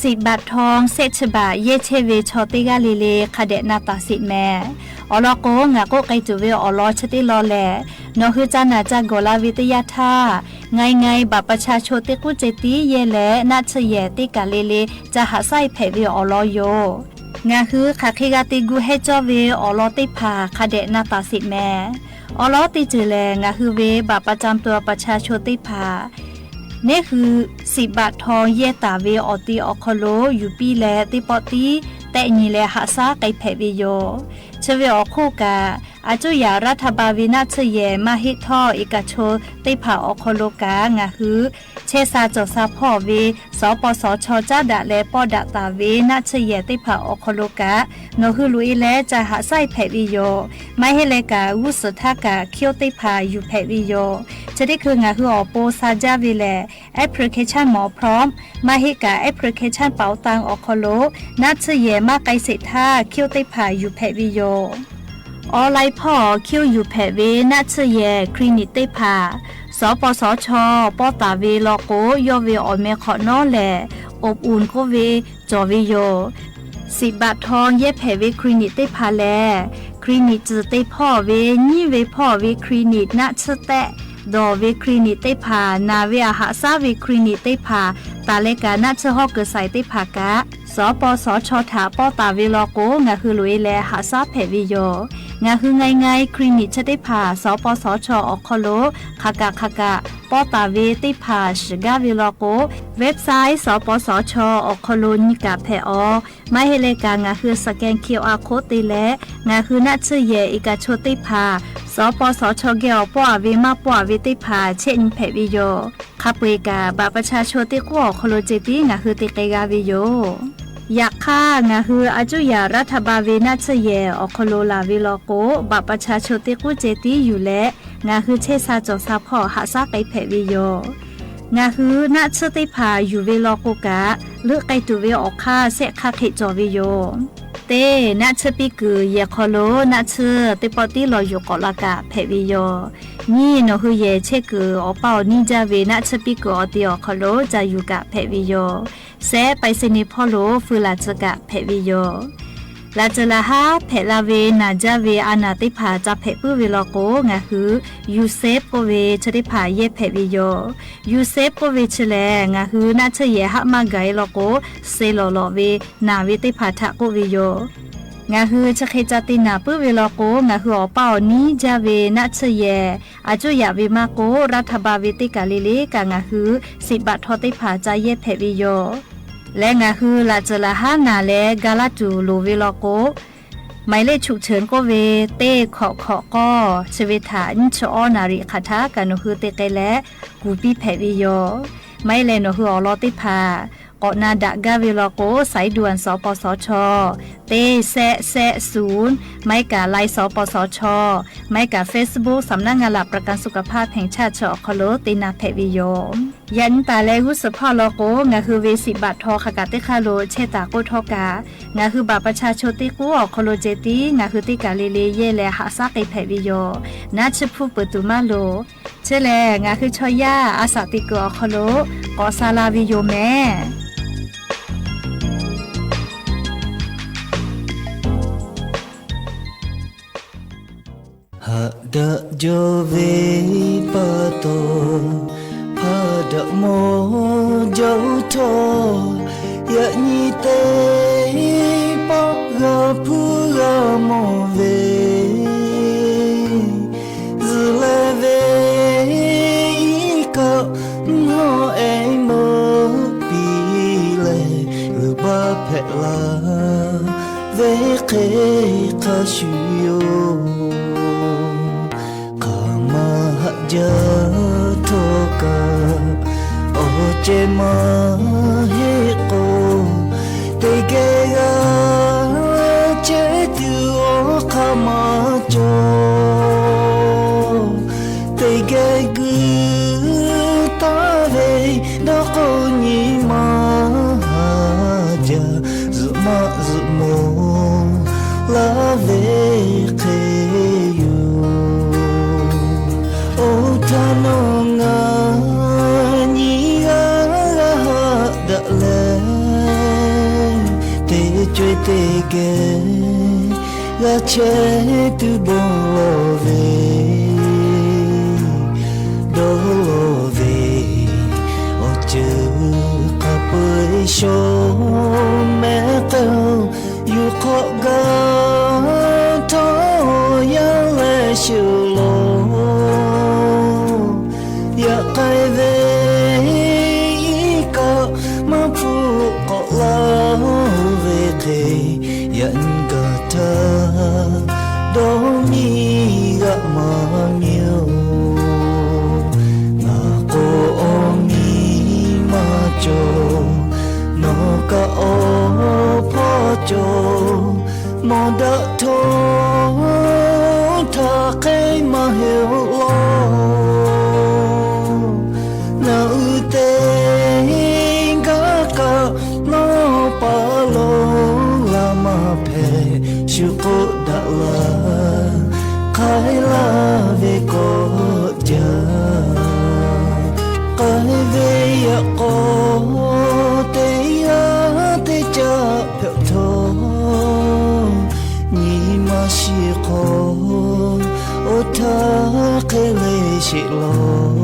Siˍ baꞈ htaw shehˆ chi baꞈ yehˇ chehˇ ve chaw teˇ g'aˇ le le hk'a dehꞈ na taˍ sheˍ mehˍ. Awˬ lawn k'o, ngaˬ k'oˆ k'ai tuˬ ve awˬ lawn chi teˇ lawn lehˬ, nawˬ hui ca naˬ ca gawˬ la ve teˇ yanˇ htaˇ, ngaˬ ngaˬ baꞈ pa cha cho teˇ k'uˉ ceh tiˉ yehˇ leh naˆ tsuhˇ yehˬ teˇ kaˬ le le ca haꞈ shaˉ e hpehꞈ ve awˬ lawn yoˬ. Ngaˬ hui hk'aˬ hk'e g'a te gu hehˇ cawˇ ve awˬ lawn teˇ hpaˍ hk'a dehꞈ na taˍ sheˍ mehˍ. Awˬ lawn teˇ ceuˬ lehˬ, ngaˬ hui ve baꞈ pa ca tuˬ pa cha cho teˇ hpaˍ neˉ hui siˍ baꞈ htaw yehˇ taˍ ve awˬ ti awˬ hk'aw lo yuˬ piˇ leh teˇ pawˆ tiˉ tehˆ nyi leh haꞈ shaˉ k'ai hpehꞈ ve yoˬ. Chi ve awˬ hk'oˆ kaꞈ, Aˬ cuˇ yaꞈ รัฐบาล ve naˆ tsuhˇ yehˬ maˇ heˆ htawˇ, iˉ kaˆ chaw teˇ hpaˍ awˬ hk'aw lo kaꞈ ngaˬ hui chehˇ sha cawˬ sha hpawˇ ve สปสช caˉ daꞈ leh pawˆ daꞈ taˍ ve naˆ tsuhˇ yehˬ teˇ hpaˍ awˬ hk'aw lo kaꞈ nawˬ hui loꞈ e leh ca haꞈ shaˉ e hpehꞈ ve yoˬ. Maˇ heˆ leh kaꞈ g'uˇ suhˍ htaˇ kaꞈ คิว teˇ hpaˍ yuˬ hpehꞈ ve yoˬ. Chi teˇ hkui ngaˬ hui awˬ pon sha jaˇ ve lehˬ, application mawˬ พร้อม maˇ heˆ kaꞈ application เป๋าตัง awˬ hk'aw lo naˆ tsuhˇ yehˬ maˇ k'ai sheˍ htaˇ คิว teˇ hpaˍ yuˬ hpehꞈ ve yoˬ. Awˉ laiˉ hpawˇ คิว yuˬ hpehꞈ ve naˆ tsuhˇ yehˬ คลินิก teˇ hpaˍ สปสช pawˆ taˍ ve law k'o, yawˇ ve awˬ meh hk'awꞈ nawˉ lehˬ อบอุ่น k'oˆ ve cawˬ ve yoˬ. Siꞈ baꞈ htaw yehˇ hpehꞈ ve คลินิก teˇ hpaˍ lehˬ, คลินิก tcuhˬ te hpawˇ ve, nyiˉ ve hpawˇ ve คลินิก, naˆ tsuhˇ tehˆ dawˬ ve คลินิก teˇ hpaˍ, naˬ ve aˬ haꞈ shaˉ ve คลินิก teˇ hpaˍ, taˍ leh kaꞈ naˆ tsuhˇ hawˉ kuiˬ saiˍ teˇ hpaˍ kaꞈ สปสช htaꞈ pawˆ taˍ ve law k'o, ngaˬ hui loꞈ e leh haꞈ shaˉ hpehꞈ ve yoˬ. Ngaˬ hui ไง ไง คลินิก chi teˇ hpaˍ สปสช awˬ hk'aw lo hk'aˬ kaꞈ hk'aˬ kaꞈ pawˆ taˍ ve teˇ hpaˍ shiˍ gaˇ ve law k'o, website สปสช awˬ hk'aw lo nyi kaꞈ hpehꞈ awˬ. Maˇ heˆ leh kaꞈ ngaˬ hui scan QR code te leh, ngaˬ hui naˆ tsuhˇ yehˬ iˉ kaˆ chaw teˇ hpaˍ สปสช geh awˬ pawˆ a ve maˇ pawˆ a ve teˇ hpaˍ chehˇ nyi hpehꞈ ve yoˬ. Hk'a peu eˬ kaꞈ บัตรประชาชน teˇ k'uˉ awˬ hk'aw lo ceh tiˉ ngaˬ hui te k'ai g'a ve yoˬ. Yaꞈ hk'aˇ, ngaˬ hui aˬ cuˇ yaꞈ รัฐบาล ve naˆ tsuhˇ yehˬ awˬ hk'aw lo laˬ ve law k'o, บัตรประชาชน teˇ k'uˉ ceh tiˉ yuˬ leh, ngaˬ hui chehˇ sha cawˬ sha hpawˇ haꞈ shaˉ k'ai hpehꞈ ve yoˬ. Ngaˬ hui naˆ tsuhˇ teˇ hpaˍ yuˬ ve law k'o kaꞈ, leuˆ k'ai tuˬ ve awˬ hk'aˇ shehˆ hk'aˇ hk'e cawˬ ve yoˬ. Teˇ, naˆ tsuhˇ piˇ kuiˬ yehˬ hk'aw lo naˆ tsuhˇ teˇ pawˆ tiˉ lawˬ yuˬ k'awꞈ la kaꞈ hpehꞈ ve yoˬ. Nyiˇ, nawˬ hui yehˬ chehˇ kuiˬ awˬ paˇ awˬ niˇ jaˇ ve naˆ tsuhˇ piˇ kuiˬ awˬ te awˬ hk'aw lo ca yuˬ kaꞈ hpehꞈ ve yoˬ. Shehˆ, ไปรษณีย์ hpawˇ lo feu laˬ tcuh kaꞈ hpehꞈ ve yoˬ. Laꞈ ceuˬ laꞈ haˉ hpehꞈ la ve naˬ jaˇ ve a naˍ teˇ hpaˍ ca hpehꞈ puiˉ ve law k'o, ngaˬ hui ยูเซฟ k'oˆ ve chi teˇ hpaˍ yehˇ hpehꞈ ve yoˬ. ยูเซฟ k'oˆ ve chi lehˬ, ngaˬ hui naˆ tsuhˇ yehˬ haˆ maˇ gaˬ e law k'o, se lawˬ lawꞈ ve naˬ ve teˇ hpaˍ htaꞈ k'oˆ ve yoˬ. Ngaˬ hui chi hk'e ca te naˬ puiˉ ve law k'o, ngaˬ hui awˬ paˇ awˬ niˇ jaˇ ve naˆ tsuhˇ yehˬ aˬ cuˇ yaꞈ ve maˇ k'oˆ, รัฐบาล ve teˇ kaˬ le le kaꞈ ngaˬ hui siꞈ baꞈ htaw teˇ hpaˍ ca yehˇ hpehꞈ ve yoˬ. Leh ngaˬ hui laꞈ ceuˬ laꞈ haˉ naˬ leh ga laˇ tuˬ loˍ ve law k'o, หมายเลขฉุกเฉิน k'oˆ ve teˇ hkawꞈ hkawꞈ k'awˇ chi ve htaꞈ nyiˇ chi awˇ naˍ riˍ hk'aˬ htaˇ kaꞈ nawˬ hui te k'ai leh kuˬ piˇ hpehꞈ ve yoˬ. Maˇ heˆ leh nawˬ hui awˬ lawn teˇ hpaˍ k'awꞈ na daꞈ gaˇ ve law k'o, สายด่วน สปสช teˇ shehˆ shehˆ ศูนย์, maˇ heˆ kaꞈ ไลน์ สปสช, maˇ heˆ kaꞈ เฟซบุ๊ก สำนักงานหลักประกันสุขภาพแห่งชาติ chi awˬ hk'aw lo te na hpehꞈ ve yoˬ. Yaꞈ nyi taˍ leh g'uˇ suhˍ hpawˇ law k'o, ngaˬ hui ve siꞈ baꞈ htaw hk'a kaꞈ teˇ hk'aˇ lo chehˇ taˍ k'oˆ htawˇ kaꞈ, ngaˬ hui บัตรประชาชน teˇ k'uˉ awˬ hk'aw lo ceh tiˉ ngaˬ hui teˇ kaˬ le le yehˇ leh haꞈ shaˉ k'ai hpehꞈ ve yoˬ. Naˆ tsuhˇ hpuˇ peuˬ tuˬ maˇ loˍ. Chi lehˬ, ngaˬ hui chaw yaˇ a shaꞈ teꞈ kuiˬ awˬ hk'aw lo k'awꞈ sha la ve yoˬ mehˍ. Haꞈ daꞈ jaw ve pa taw, haꞈ daꞈ mawˬ jaˇ htawˇ, yaꞈ nyi teˇ pawˆ g'a hpuˇ g'a mawˬ ve, zuhˬ leh ve iˉ kaˆ mvuhˇ hawˉ ehˉ meuˇ piˇ leh, g'uiˬ baˆ hpehꞈ la ve hk'e hk'a shuˍ yoˬ. Hk'aˬ ma haꞈ jaˇ htawˇ kaꞈ, awˬ ceh maˇ heˆ k'o, teˇ geh g'a chehˇ tuˬ awˬ hk'aˇ maˇ cawˬ. Teˇ geh guiˬ taˍ ve dawˇ k'o nyi ma haꞈ jaˇ, zuhꞈ maˆ zuhꞈ mawˬ laˇ ve hk'e yoˬ. Oˇ htaˇ nawˬ ngaˬ nyi g'aˇ g'aˇ haꞈ daꞈ leh, teˇ co e teˇ geh g'a chehˇ tuˬ bon lawˬ ve, dawˇ lawˬ ve awˬ ceuˬ hk'a peu-eˬ shaw mehˍ k'ai-oˬ. Yuˬ hk'awꞈ gaˇ htawˇ yaˇ leh shuˍ law, yaꞈ k'ai ve iˉ kaˆ maˇ hpuˇ k'awꞈ laˇ ve hk'e, yaꞈ nyi gaˬ htaˇ dawˇ nyi Yaꞈ k'aw teˇ g'aˇ teˇ caˆ hpehꞈ htawˇ, nyi ma shiˍ hk'aw oˇ htaˇ hk'e le sheˍ law.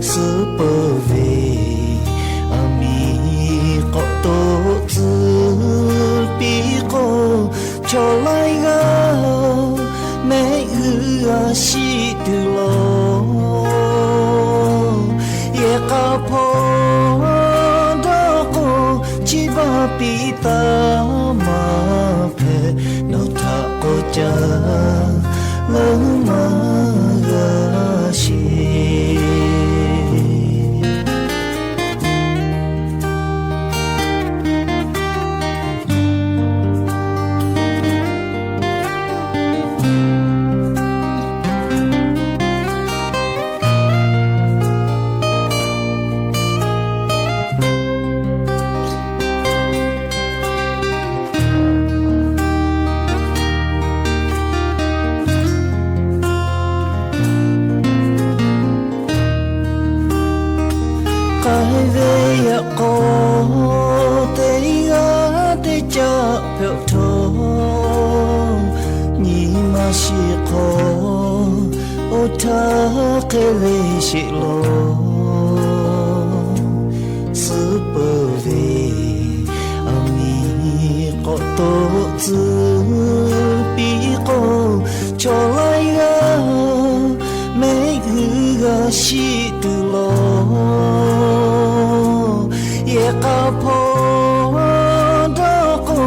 Suh peuˬ ve aˬ miˍ k'awꞈ to tcuh piˇ k'o, chaw laiˉ g'aˇ mehˆ g'uiˇ g'a shiˆ tuˬ law. Yehˬ k'a hpawˇ dawˇ k'o, chi baˆ piˇ taˍ maˇ hpehꞈ, nawˬ htaꞈ k'awꞈ caˇ leuˉ maˇ g'a sheˍ. K'ai ve yaꞈ k'aw teˇ g'aˇ teˇ caˆ hpehꞈ htawˇ, nyi ma shiˍ hk'aw oˇ htaˇ hk'e le sheˍ law. Suh peuˬ ve aˬ miˍ k'awꞈ to tcuh piˇ k'o, chaw laiˉ g'aˇ mehˆ g'uiˇ g'a shiˆ tuˬ law. Yehˬ k'a hpawˇ dawˇ k'o,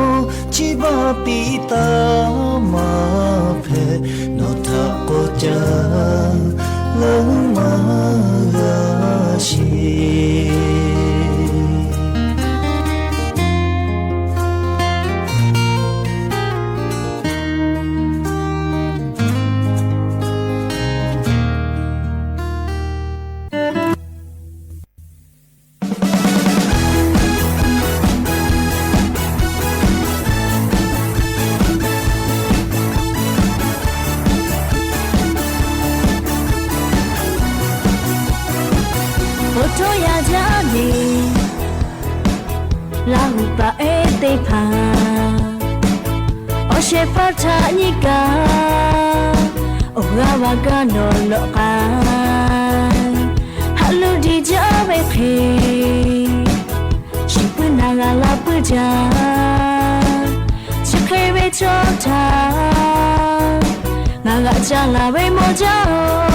chi baˆ piˇ taˍ maˇ hpehꞈ, nawˬ htaꞈ k'awꞈ caˇ leuˉ maˇ g'a sheˍ. Awˬ to yaˇ jaˇ ve Laˇ huˍ paˍ ehˉ teˇ hpaˍ, awˬ shehˍ hpaˇ htaꞈ nyi kaꞈ, awˬ g'aˇ va gaˇ nawˬ lawꞈ k'ai. Haꞈ lo diˬ jaˇ ve hk'e, shiˍ puiˉ naˍ g'a laˇ puiˉ jaˇ. Chi hk'e ve chaw htaꞈ ngaˬ g'aꞈ ca laˬ ve mawˬ jaˇ-oˬ.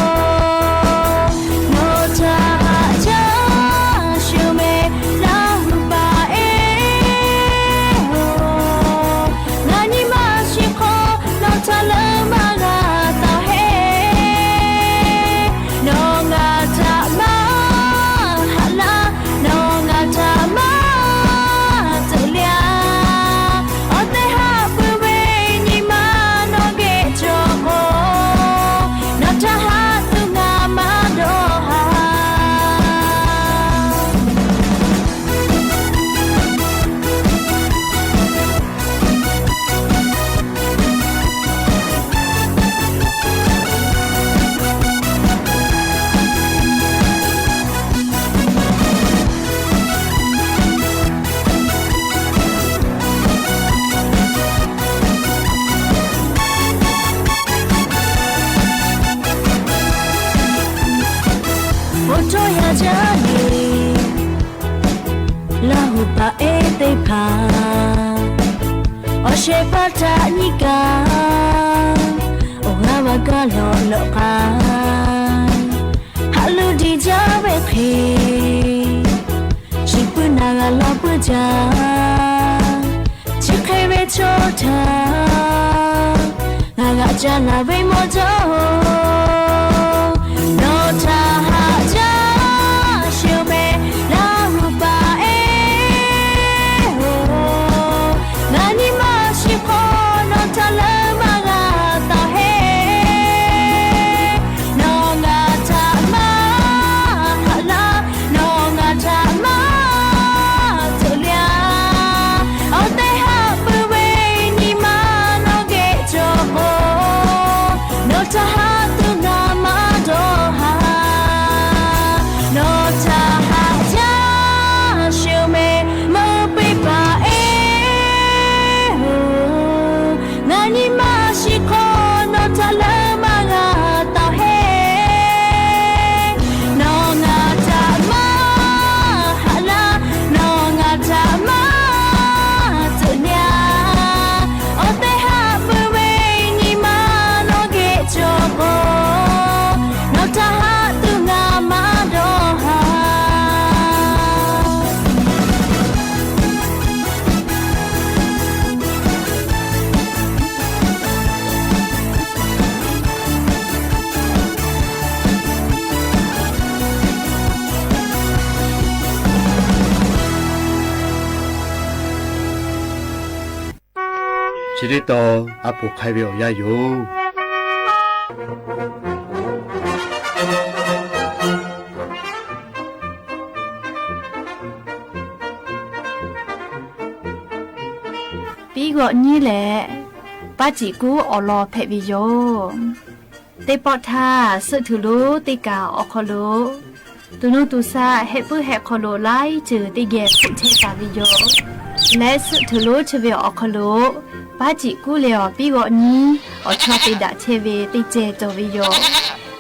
Nawˬ htaꞈ haꞈ jaˇ shuˍ meh Laˇ huˍ paˍ ehˉ-oˬ, ngaˬ nyi ma shiˍ hk'aw nawˬ htaꞈ leuˉ maˇ g'a taˍ heˆ. Nawˬ ngaˬ htaꞈ maˇ haꞈ laˇ, nawˬ ngaˬ htaꞈ maˇ tuꞈ le-a. Awˬ tehˬ haꞈ pui ve nyi ma nawˬ geh cawˬ k'o, nawˬ htaꞈ haꞈ tuˬ ngaˬ maˇ dawˇ haˍ. Awˬ to yaˇ jaˇ ve Laˇ huˍ paˍ ehˉ teˇ hpaˍ, awˬ shehˍ hpaˇ htaꞈ nyi kaꞈ, awˬ g'aˇ va gaˇ lawꞈ lawꞈ k'ai. Haꞈ lo diˬ jaˇ ve hk'e, shiˍ puiˉ naˍ g'a laˇ puiˉ jaˇ. Chi hk'e ve chaw htaꞈ ngaˬ g'aꞈ ca laˬ ve mawˬ jaˇ-oˬ. Nawˬ htaꞈ haꞈ jaˇ shuˍ meh Laˇ huˍ paˍ ehˉ-oˬ, ngaˬ nyi ma shiˍ hk'aw nawˬ htaꞈ leuˉ maˇ g'a taˍ heˆ. Nawˬ ngaˬ htaꞈ maˇ haꞈ laˇ, nawˬ ngaˬ htaꞈ maˇ tuꞈ le-a. Awˬ tehˬ haꞈ pui ve nyi ma nawˬ geh cawˬ k'o, nawˬ htaꞈ haꞈ tuˬ ngaˬ maˇ chi teˇ taw a poˍ hk'ai ve awˬ yanˇ yoˬ. Piˉ g'awˆ nyiˉ leh Paˉ ceꞈ kuˉ awˬ lawn hpehꞈ ve yoˬ. Teˇ pawˆ htaˇ, suhˆ htuˬ lonˉ teˇ kaˬ awˬ hk'aw lo, to nuˇ to shaˆ hehˆ puiˉ hehˆ hk'aw lo laiˉ ceuˬ teˇ geh hpfuhˆ chehˇ taˍ ve yoˬ. Leh suhˆ htuˬ lonˉ chi ve awˬ hk'aw lo, Paˉ ceꞈ kuˉ leh awˬ piˉ g'awˆ nyiˉ awˬ chawˇ te daꞈ chehˇ ve teˇ cehˬ cawˬ ve yoˬ.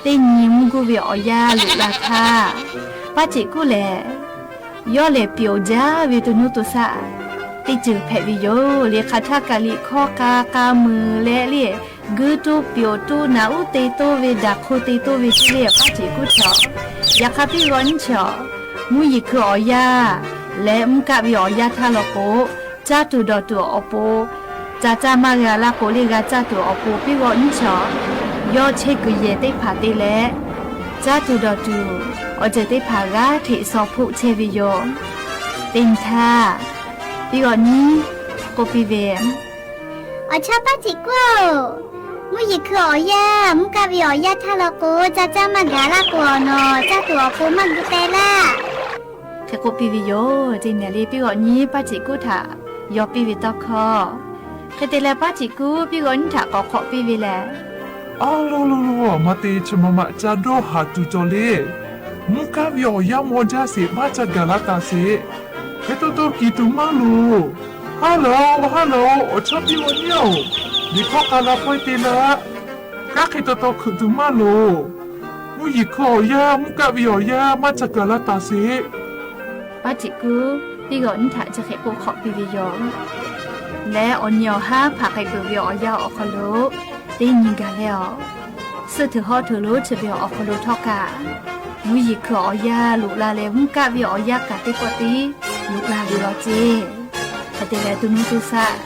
Teˇ nyi mvuhˇ guˇ ve awˬ yanˇ loꞈ la htaˇ, Paˉ ceꞈ kuˉ lehˬ, yawˇ lehˬ pyeˍ jaˇ ve to nuˇ to shaˆ teˇ ceuˬ hpehꞈ ve yoˬ. Liꞈ hk'aˬ htaˇ kaꞈ liꞈ hkawˇ k'a k'a mui leh le, guiˇ toˇ pyeˍ toˇ naꞈ uˉ te toˇ ve daꞈ hk'o te toˇ ve teˇ le Paˉ ceꞈ kuˉ chaw. Yaꞈ hk'aˇ piˉ g'awˆ nyiˉ chaw, mvuhˇ yeˬ hkui awˬ yanˇ leh mvuhˇ kaˆ ve awˬ yanˇ htaˇ law k'o, caˇ tuˬ dawˬ tuˬ awˬ pon ca caˇ maˇ g'a laˇ k'o le, g'a caˇ tuˬ awˬ pon piˉ g'awˆ nyiˉ chaw, yawˇ chehˇ kuiˬ yehˬ teˇ hpaˍ te leh, caˇ tuˬ dawˬ tuˬ awˬ ceuˬ teˇ hpaˍ g'aˇ hteꞈ shaw hpoˆ chehˇ ve yoˬ. Teˇ nyi htaˇ, piˉ g'awˆ nyiˉ k'oˆ piˇ ve, Awˬ chawˇ Paˉ ceꞈ kuˉ-oˬ, mvuhˇ yeˬ hkui awˬ yanˇ, mvuhˇ kaˆ ve awˬ yanˇ htaˇ law k'o, ca caˇ maˇ gaˬ laˇ k'o, awˬ nawˬ caˇ tuˬ awˬ pon maˇ gu teh laˇ. Hk'e k'oˆ piˇ ve yoˬ. Teˇ mehˍ le piˇ g'awꞈ nyi paˇ ceꞈ kuˉ htaꞈ yaw piˇ ve tawˇ hkawˇ. Hk'e te leh paˇ ceꞈ kuˉ piˇ g'awꞈ nyi htaꞈ k'awꞈ hk'awꞈ piˇ ve lehˬ, A lo lo lo, maˇ te chi ma ma ca dawˇ haˍ tuˬ cawˬ le. Mvuhˇ kaˆ ve awˬ yanˇ mawˇ jaˇ sheˍ, maˇ ca gaˬ la taˍ sheˍ. Hk'e taw taw kiˬ tuˬ maˇ loˍ. Haˉ laˬ-oꞈ, haˉ laˬ-oꞈ, awˬ chawˇ piˇ g'awꞈ nyi-oˬ, liꞈ hkawˇ k'a la pawehˇ te laˇ. Kanˉ hk'e taw taw hkuiꞈ tuˬ maˇ loˍ. Mvuhˇ yeˬ hkui awˬ yanˇ, mvuhˇ kaˆ ve awˬ yanˇ maˇ ca gaˬ la taˍ sheˍ. Paˇ ceꞈ kuˉ piˇ g'awꞈ nyi htaꞈ chi hk'e k'oˆ hk'awꞈ piˇ ve yoˬ. Leh awˬ nyi awˬ haˉ hpaˍ k'ai peuˬ ve awˬ yanˇ awˬ hk'aw lo teˇ nyi gaˬ leh-aˬ, suhˆ htuꞈ hawˉ htuꞈ lonˉ chi ve awˬ hk'aw lo htawˇ kaꞈ, mvuhˇ yeˬ hkui awˬ yanˇ loꞈ la leh mvuhˇ kaˆ ve awˬ yanˇ kaꞈ teˇ pawˆ tiˉ loꞈ la ve law ceˇ. Hk'e te leh to nuˇ to shaˆ,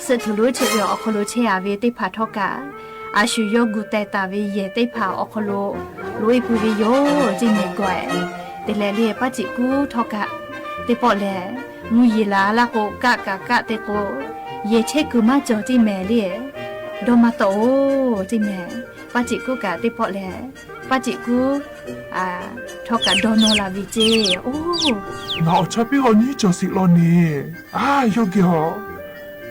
suhˆ htuꞈ lonˉ chi ve awˬ hk'aw lo chehˇ a ve teˇ hpaˍ htawˇ kaꞈ, a shu yawˇ gu teh taˍ ve yehˬ teˇ hpaˍ awˬ hk'aw lo loꞈ-e pui ve yoˬ ceˇ mehˍ gawˬ-e. Te leh le paˇ ceꞈ kuˉ htawˇ kaꞈ, teˇ pawˆ lehˬ, mvuhˇ yeˬ laˬ laˇ k'o, kaˆ kaꞈ kaˆ te k'o, yehˬ chehˇ kuiˬ maˇ cawˬ ceˇ mehˍ le. Dawˇ maˇ tawˆ-oˬ ceˇ mehˍ. Paˇ ceꞈ kuˉ kaꞈ teˇ pawˆ lehˬ, paˇ ceꞈ kuˉ htawˇ kaꞈ dawˇ nawˇ la ve ceˇ. Oˇ, ngaˬ awˬ chawˇ piˇ g'awꞈ nyi cawˬ sheˍ law ne. A, yawˇ geh-aˬ,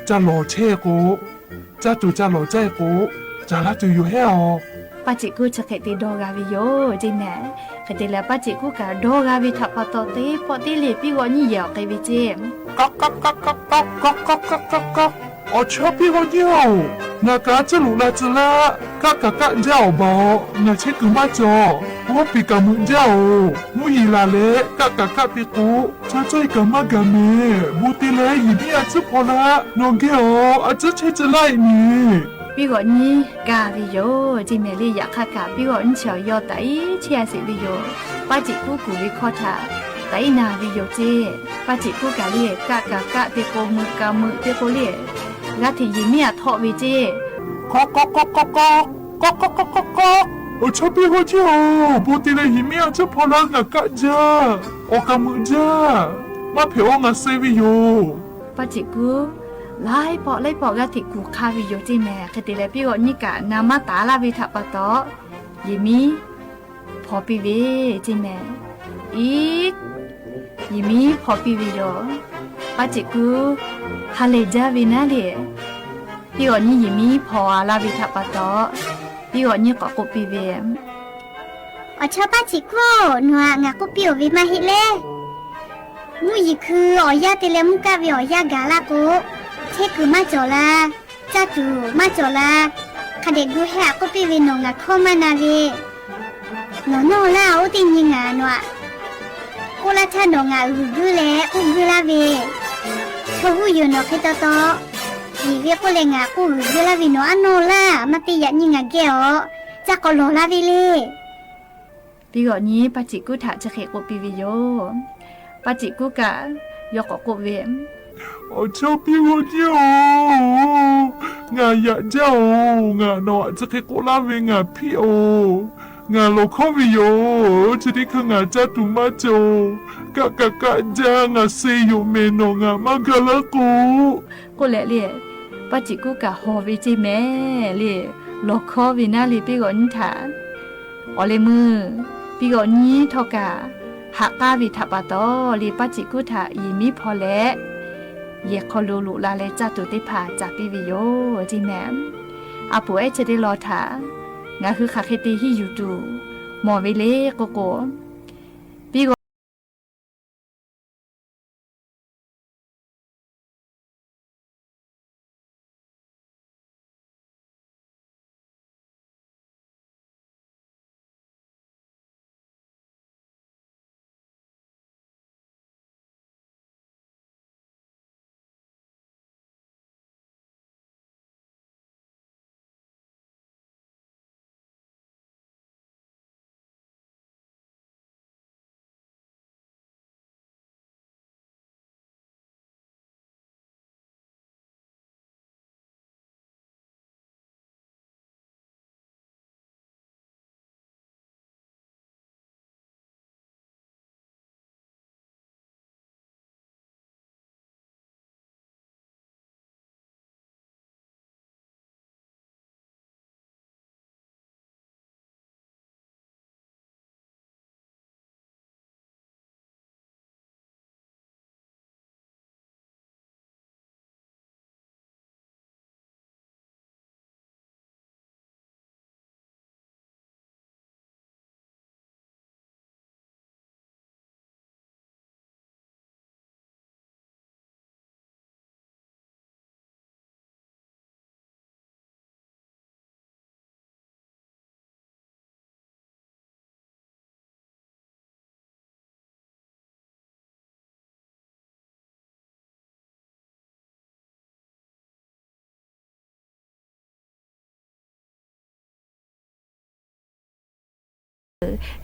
ca lawˬ chehˇ k'o, caˇ tuˬ ca lawˬ caˇ-e k'o, caˬ laˇ tuˬ yoˬ hehˉ-aˬ. Paˇ ceꞈ kuˉ chi hk'e te dawˇ g'a ve yoˬ ceˇ mehˍ. Hk'e te leh paˇ ceꞈ kuˉ kaꞈ dawˇ g'a ve htaꞈ pa taw teˇ pawˆ tiˉ le piˇ g'awꞈ nyi yehˬ awˬ k'e ve ceˇ. Awˬ chawˇ piˇ g'awꞈ nyi-oˬ, ngaˬ kaꞈ a ciˉ loꞈ la tcuh laˇ. Kaˆ kaꞈ kaˆ jaˇ awˬ baˬ-aˬ, ngaˬ chehˇ kuiˬ maˇ cawˬ. G'awˇ peˬ kaꞈ meuꞈ jaˇ-oˬ. Mvuhˇ yeˬ laˬ leh kaˆ kaꞈ kaˆ te k'o, ca cawˇ-e kaꞈ maˇ gaˬ mehˍ. Bon te leh yehˬ miˉ a ciˉ hpaw laˇ. Nawˬ geh-aˬ, a ciˉ chehˇ tcuh laˇ-e ne. Piˇ g'awꞈ nyi kaˇ ve yoˬ ceˇ mehˍ le. Yaꞈ hk'aˇ kaꞈ piˇ g'awꞈ nyi chi awˬ yawˇ taꞈ iˉ chehˇ a sheˍ ve yoˬ. Paˇ ceꞈ kuˉ kuˬ ve hkawˇ htaꞈ taꞈ iˉ na ve yoˬ ceˇ. Paˇ ceꞈ kuˉ kaꞈ le kaˆ kaꞈ kaˆ te k'o, meuꞈ kaꞈ meuꞈ te k'o le, g'aˇ hteꞈ yehˬ miˉ a htawˆ ve ceˇ. K'awˇ k'awˇ k'awˇ k'awˇ k'awˇ, k'awˇ k'awˇ k'awˇ k'awˇ k'awˇ. Awˬ chawˇ piˇ g'awꞈ nyi-oˬ, bon te leh yehˬ miˉ a ciˉ hpaw laˇ, ngaˬ kaˆ jaˇ. Awˬ kaꞈ meuꞈ jaˇ. Maˇ hpehꞈ-oˬ, ngaˬ suh ve yoˬ. Paˇ ceꞈ kuˉ laiˉ pawˆ laiˉ pawˆ g'aˇ hteꞈ kuˬ hk'aˇ ve yoˬ ceˇ mehˍ. Hk'e te leh piˇ g'awꞈ nyi kaꞈ na maˇ taˍ laˇ ve htaꞈ pa taw, yehˬ miˉ hpaw piˇ ve ceˇ mehˍ. Iˉ, yehˬ miˉ hpaw piˇ ve yoˬ. Paˇ ceꞈ kuˉ ha lehˬ jaˇ ve naˉ le. Piˇ g'awꞈ nyi yehˬ miˉ hpaw a laˇ ve htaꞈ pa taw, piˇ g'awꞈ nyi k'awꞈ k'oˆ piˇ ve, Awˬ chawˇ paˇ ceꞈ kuˉ-oˬ, nawˬ htaꞈ ngaˬ k'oˆ piˇ-oˬ ve maˇ heˆ le. Mvuhˇ yeˬ hkui awˬ yanˇ te leh mvuhˇ kaˆ ve awˬ yanˇ gaˬ laˇ k'o, chehˇ kuiˬ maˇ cawˬ la, caˇ tuˬ maˇ cawˬ la. Hk'a dehꞈ gu hehˉ-a k'oˆ piˇ ve, nawˬ ngaˬ hkawˇ maˇ na ve. Nawˬ nawˇ laˇ, oˇ teˇ nyi ngaˬ nawˬ htaꞈ k'oˆ laˇ htaˇ nawˬ ngaˬ g'uiˬ guiˇ leh k'oˆ guiˇ laˇ ve, chaw huˉ yoˬ nawˬ hk'e taw taw, yeˬ ve k'oˆ leh ngaˬ k'oˆ g'uiˬ guiˇ laˇ ve nawˬ aˉ nawˇ laˇ, maˇ te yaꞈ nyi ngaˬ geh-aˬ, caˇ k'awꞈ lawˬ laˇ ve le. Piˇ g'awꞈ nyi paˇ ceꞈ kuˉ htaꞈ chi hk'e k'oˆ piˇ ve yoˬ. Paˇ ceꞈ kuˉ kaꞈ yawˇ k'awꞈ k'oˆ ve, Awˬ chawˇ piˇ g'awꞈ nyi-oˬ, ngaˬ yaꞈ jaˇ-oˬ. Ngaˬ nawˬ htaꞈ chi hk'e k'oˆ laˇ ve ngaˬ hpiˇ-oˬ. Ngaˬ lawˬ hkawˇ ve yoˬ. Chi teˇ hkui ngaˬ caˇ tuˬ maˇ cawˬ-oˬ. Kaˆ kaꞈ kaˆ jaˇ, ngaˬ suh yoˬ mehˍ, nawˬ ngaˬ maˇ ga laˇ k'o, k'oˆ leh le, paˇ ceꞈ kuˉ kaꞈ hawˬ ve ceˇ mehˍ le. Lawˬ hkawˇ ve naˉ le, piˇ g'awꞈ nyiˇ htaꞈ awˬ leh meuˇ piˇ g'awꞈ nyiˇ htawˇ kaꞈ haꞈ k'aˇ ve htaꞈ pa taw le, paˇ ceꞈ kuˉ htaꞈ yehˬ miˉ hpaw leh, yehˬ hk'aw lo loꞈ la leh caˇ tuˬ teˇ hpaˍ ca piˇ ve yoˬ ceˇ mehˍ. A poˍ ehˉ chi teˇ lawn htaꞈ ngaˬ hui hk'aˬ hk'e te hiˇ yuˬ tuˬ mawˬ ve le k'oˆ k'o, piˇ g'awꞈ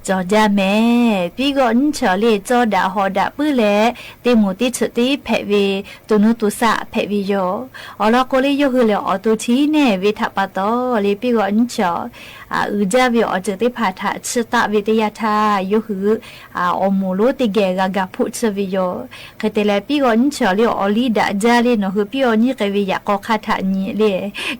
cawˬ jaˇ mehˍ. Piˇ g'awꞈ nyiˇ chi awˬ le, cawˇ daꞈ hawˍ daꞈ puiˉ leh, teˇ moˍ teˇ chi teˇ hpehꞈ ve, toˬ nuˇ toˬ saˆ hpehꞈ ve yoˬ. Awˬ lawn k'o le, yawˇ hui lehˬ awˬ to htiˉ neˇ ve htaꞈ pa taw le, piˇ g'awꞈ nyiˇ chi awˬ uiˍ jaˇ ve awˬ ceuˬ teˇ hpaˍ htaꞈ chiˇ taˆ ve teˇ yanˇ htaˇ, yawˇ hui awˬ moˍ lonˉ teˇ geh g'a gaˬ hpoˆ tsuhˇ ve yoˬ. Hk'e te leh, piˇ g'awꞈ nyiˇ chi awˬ le awˬ liˇ daꞈ jaˇ le, nawˬ hui piˇ g'awꞈ nyiˇ k'ai ve yaꞈ k'aw hk'aˇ htaꞈ nyi le,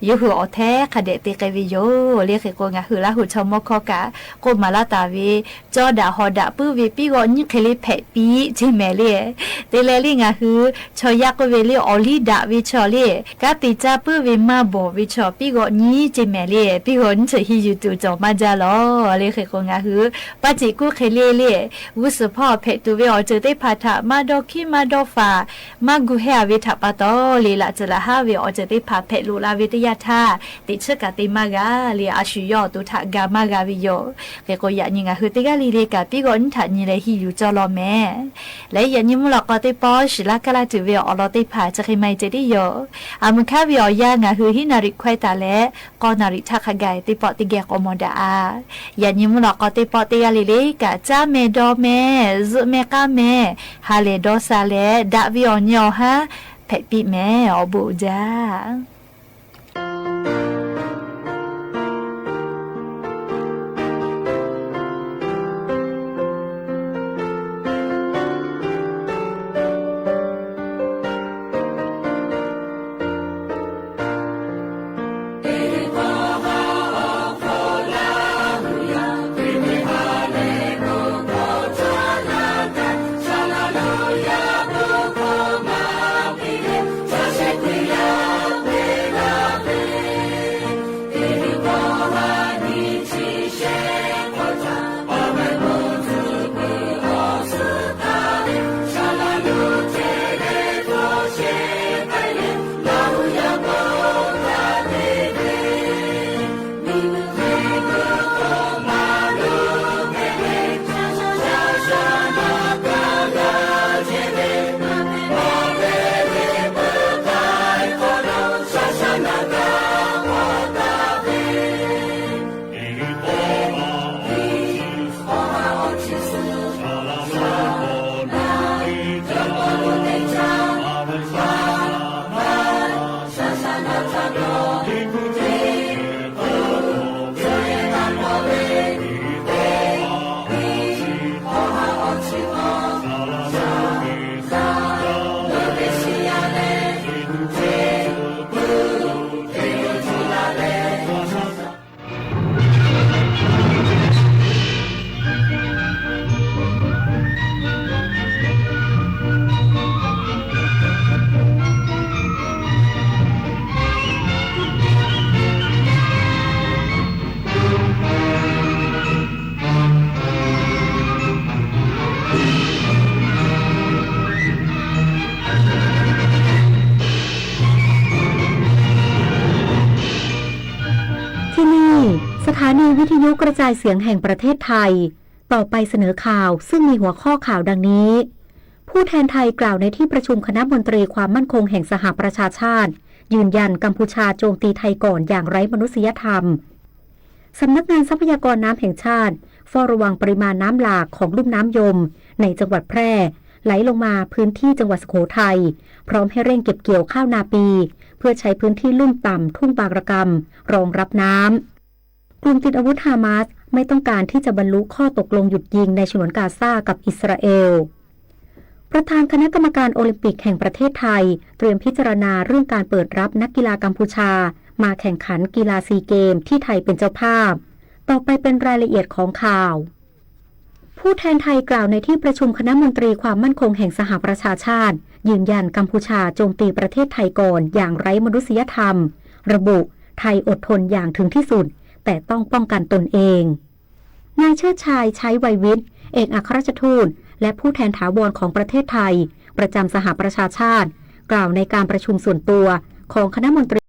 yawˇ hui awˬ hteˉ hk'a dehꞈ te k'ai ve yoˬ le. Hk'e k'o, ngaˬ hui Laˇ huˍ chaw mawˇ hkawˇ kaꞈ k'oˆ maˍ laˇ taˍ ve, cawˇ daꞈ hawˍ daꞈ puiˉ ve piˇ g'awꞈ nyiˇ hk'e le hpehꞈ piˇ ceˇ mehˍ le. Te leh le, ngaˬ hui chaw yaˇ k'oˆ ve le, awˬ liˇ daꞈ ve chaw le, kanˉ te caˇ puiˉ ve maˇ bawˬ ve chaw piˇ g'awꞈ nyiˇ ceˇ mehˍ le. Piˇ g'awꞈ nyiˇ chi hiˇ yuˬ tuˬ cawˬ maˇ jaˇ lawˬ le. Hk'e k'o, ngaˬ hui paˇ ceꞈ kuˉ hk'e le le, g'uˇ suhˍ hpawˇ hpehꞈ tuˬ ve awˬ ceuˬ teˇ hpaˍ htaꞈ maˇ dawˇ hkiˉ maˇ dawˇ faˍ, maˇ gu hehˇ a ve htaꞈ pa taw le, laꞈ tcuh laꞈ haˉ ve awˬ ceuˬ teˇ hpaˍ hpehꞈ loꞈ la ve teˇ yanˇ htaˇ, teꞈ chiˉ kaꞈ te maˇ g'a le, a shu yawˇ awˬ to htaꞈ ga maˇ g'a ve yoˬ. Hk'e k'o, yaꞈ nyi ngaˬ hui teˇ g'aˇ le le kaꞈ piˇ g'awꞈ nyiˇ htaꞈ nyi leh hiˇ yuˬ cawˇ law mehˍ. Leh yaꞈ nyi mvuhˇ lawꞈ k'aw teˇ pawˆ shiˍ laˇ kaˇ laˇ tuˬ ve awˬ lawn teˇ hpaˍ chi hk'e maˇ heˆ ceh tiˉ yoˬ. A mvuhˇ hk'aˇ ve awˬ yanˇ ngaˬ hui hiˉ naˍ riꞈ hkawehˇ taˍ leh, k'awˇ naˍ riꞈ htaˇ hk'a gaˬ teˇ pawˆ teˇ geh k'awꞈ mawˬ daꞈ a. Yaꞈ nyi mvuhˇ lawꞈ k'aw teˇ pawˆ teˇ g'aˇ le le kaꞈ caˇ meh dawˇ meh, zuhꞈ meh k'aˇ meh, ha lehˬ dawˇ sha leh daꞈ ve awˬ nyi awˬ haˉ hpehꞈ piˇ mehˍ. Awˬ bon uiˍ jaˇ. วิทยุกระจายเสียงแห่งประเทศไทย ต่อไปเสนอข่าวซึ่งมีหัวข้อข่าวดังนี้ ผู้แทนไทยกล่าวในที่ประชุมคณะมนตรีความมั่นคงแห่งสหประชาชาติ ยืนยันกัมพูชาโจมตีไทยก่อนอย่างไร้มนุษยธรรม สำนักงานทรัพยากรน้ำแห่งชาติเฝ้าระวังปริมาณน้ำหลากของลุ่มน้ำยมในจังหวัดแพร่ ไหลลงมาพื้นที่จังหวัดสุโขทัย พร้อมให้เร่งเก็บเกี่ยวข้าวนาปี เพื่อใช้พื้นที่ลุ่มต่ำทุ่งบางระกำรองรับน้ำ กลุ่มติดอาวุธฮามาสไม่ต้องการที่จะบรรลุข้อตกลงหยุดยิงในฉนวนกาซากับอิสราเอล ประธานคณะกรรมการโอลิมปิกแห่งประเทศไทย เตรียมพิจารณาเรื่องการเปิดรับนักกีฬากัมพูชา มาแข่งขันกีฬาซีเกมที่ไทยเป็นเจ้าภาพ ต่อไปเป็นรายละเอียดของข่าว ผู้แทนไทยกล่าวในที่ประชุมคณะมนตรีความมั่นคงแห่งสหประชาชาติ ยืนยันกัมพูชาโจมตีประเทศไทยก่อนอย่างไร้มนุษยธรรม ระบุไทยอดทนอย่างถึงที่สุด แต่ต้องป้องกันตนเอง นายเชิดชัย ชัยไวยวิทย์ เอกอัครราชทูต และผู้แทนถาวรของประเทศไทย ประจำสหประชาชาติ กล่าวในการประชุมส่วนตัวของคณะมนตรี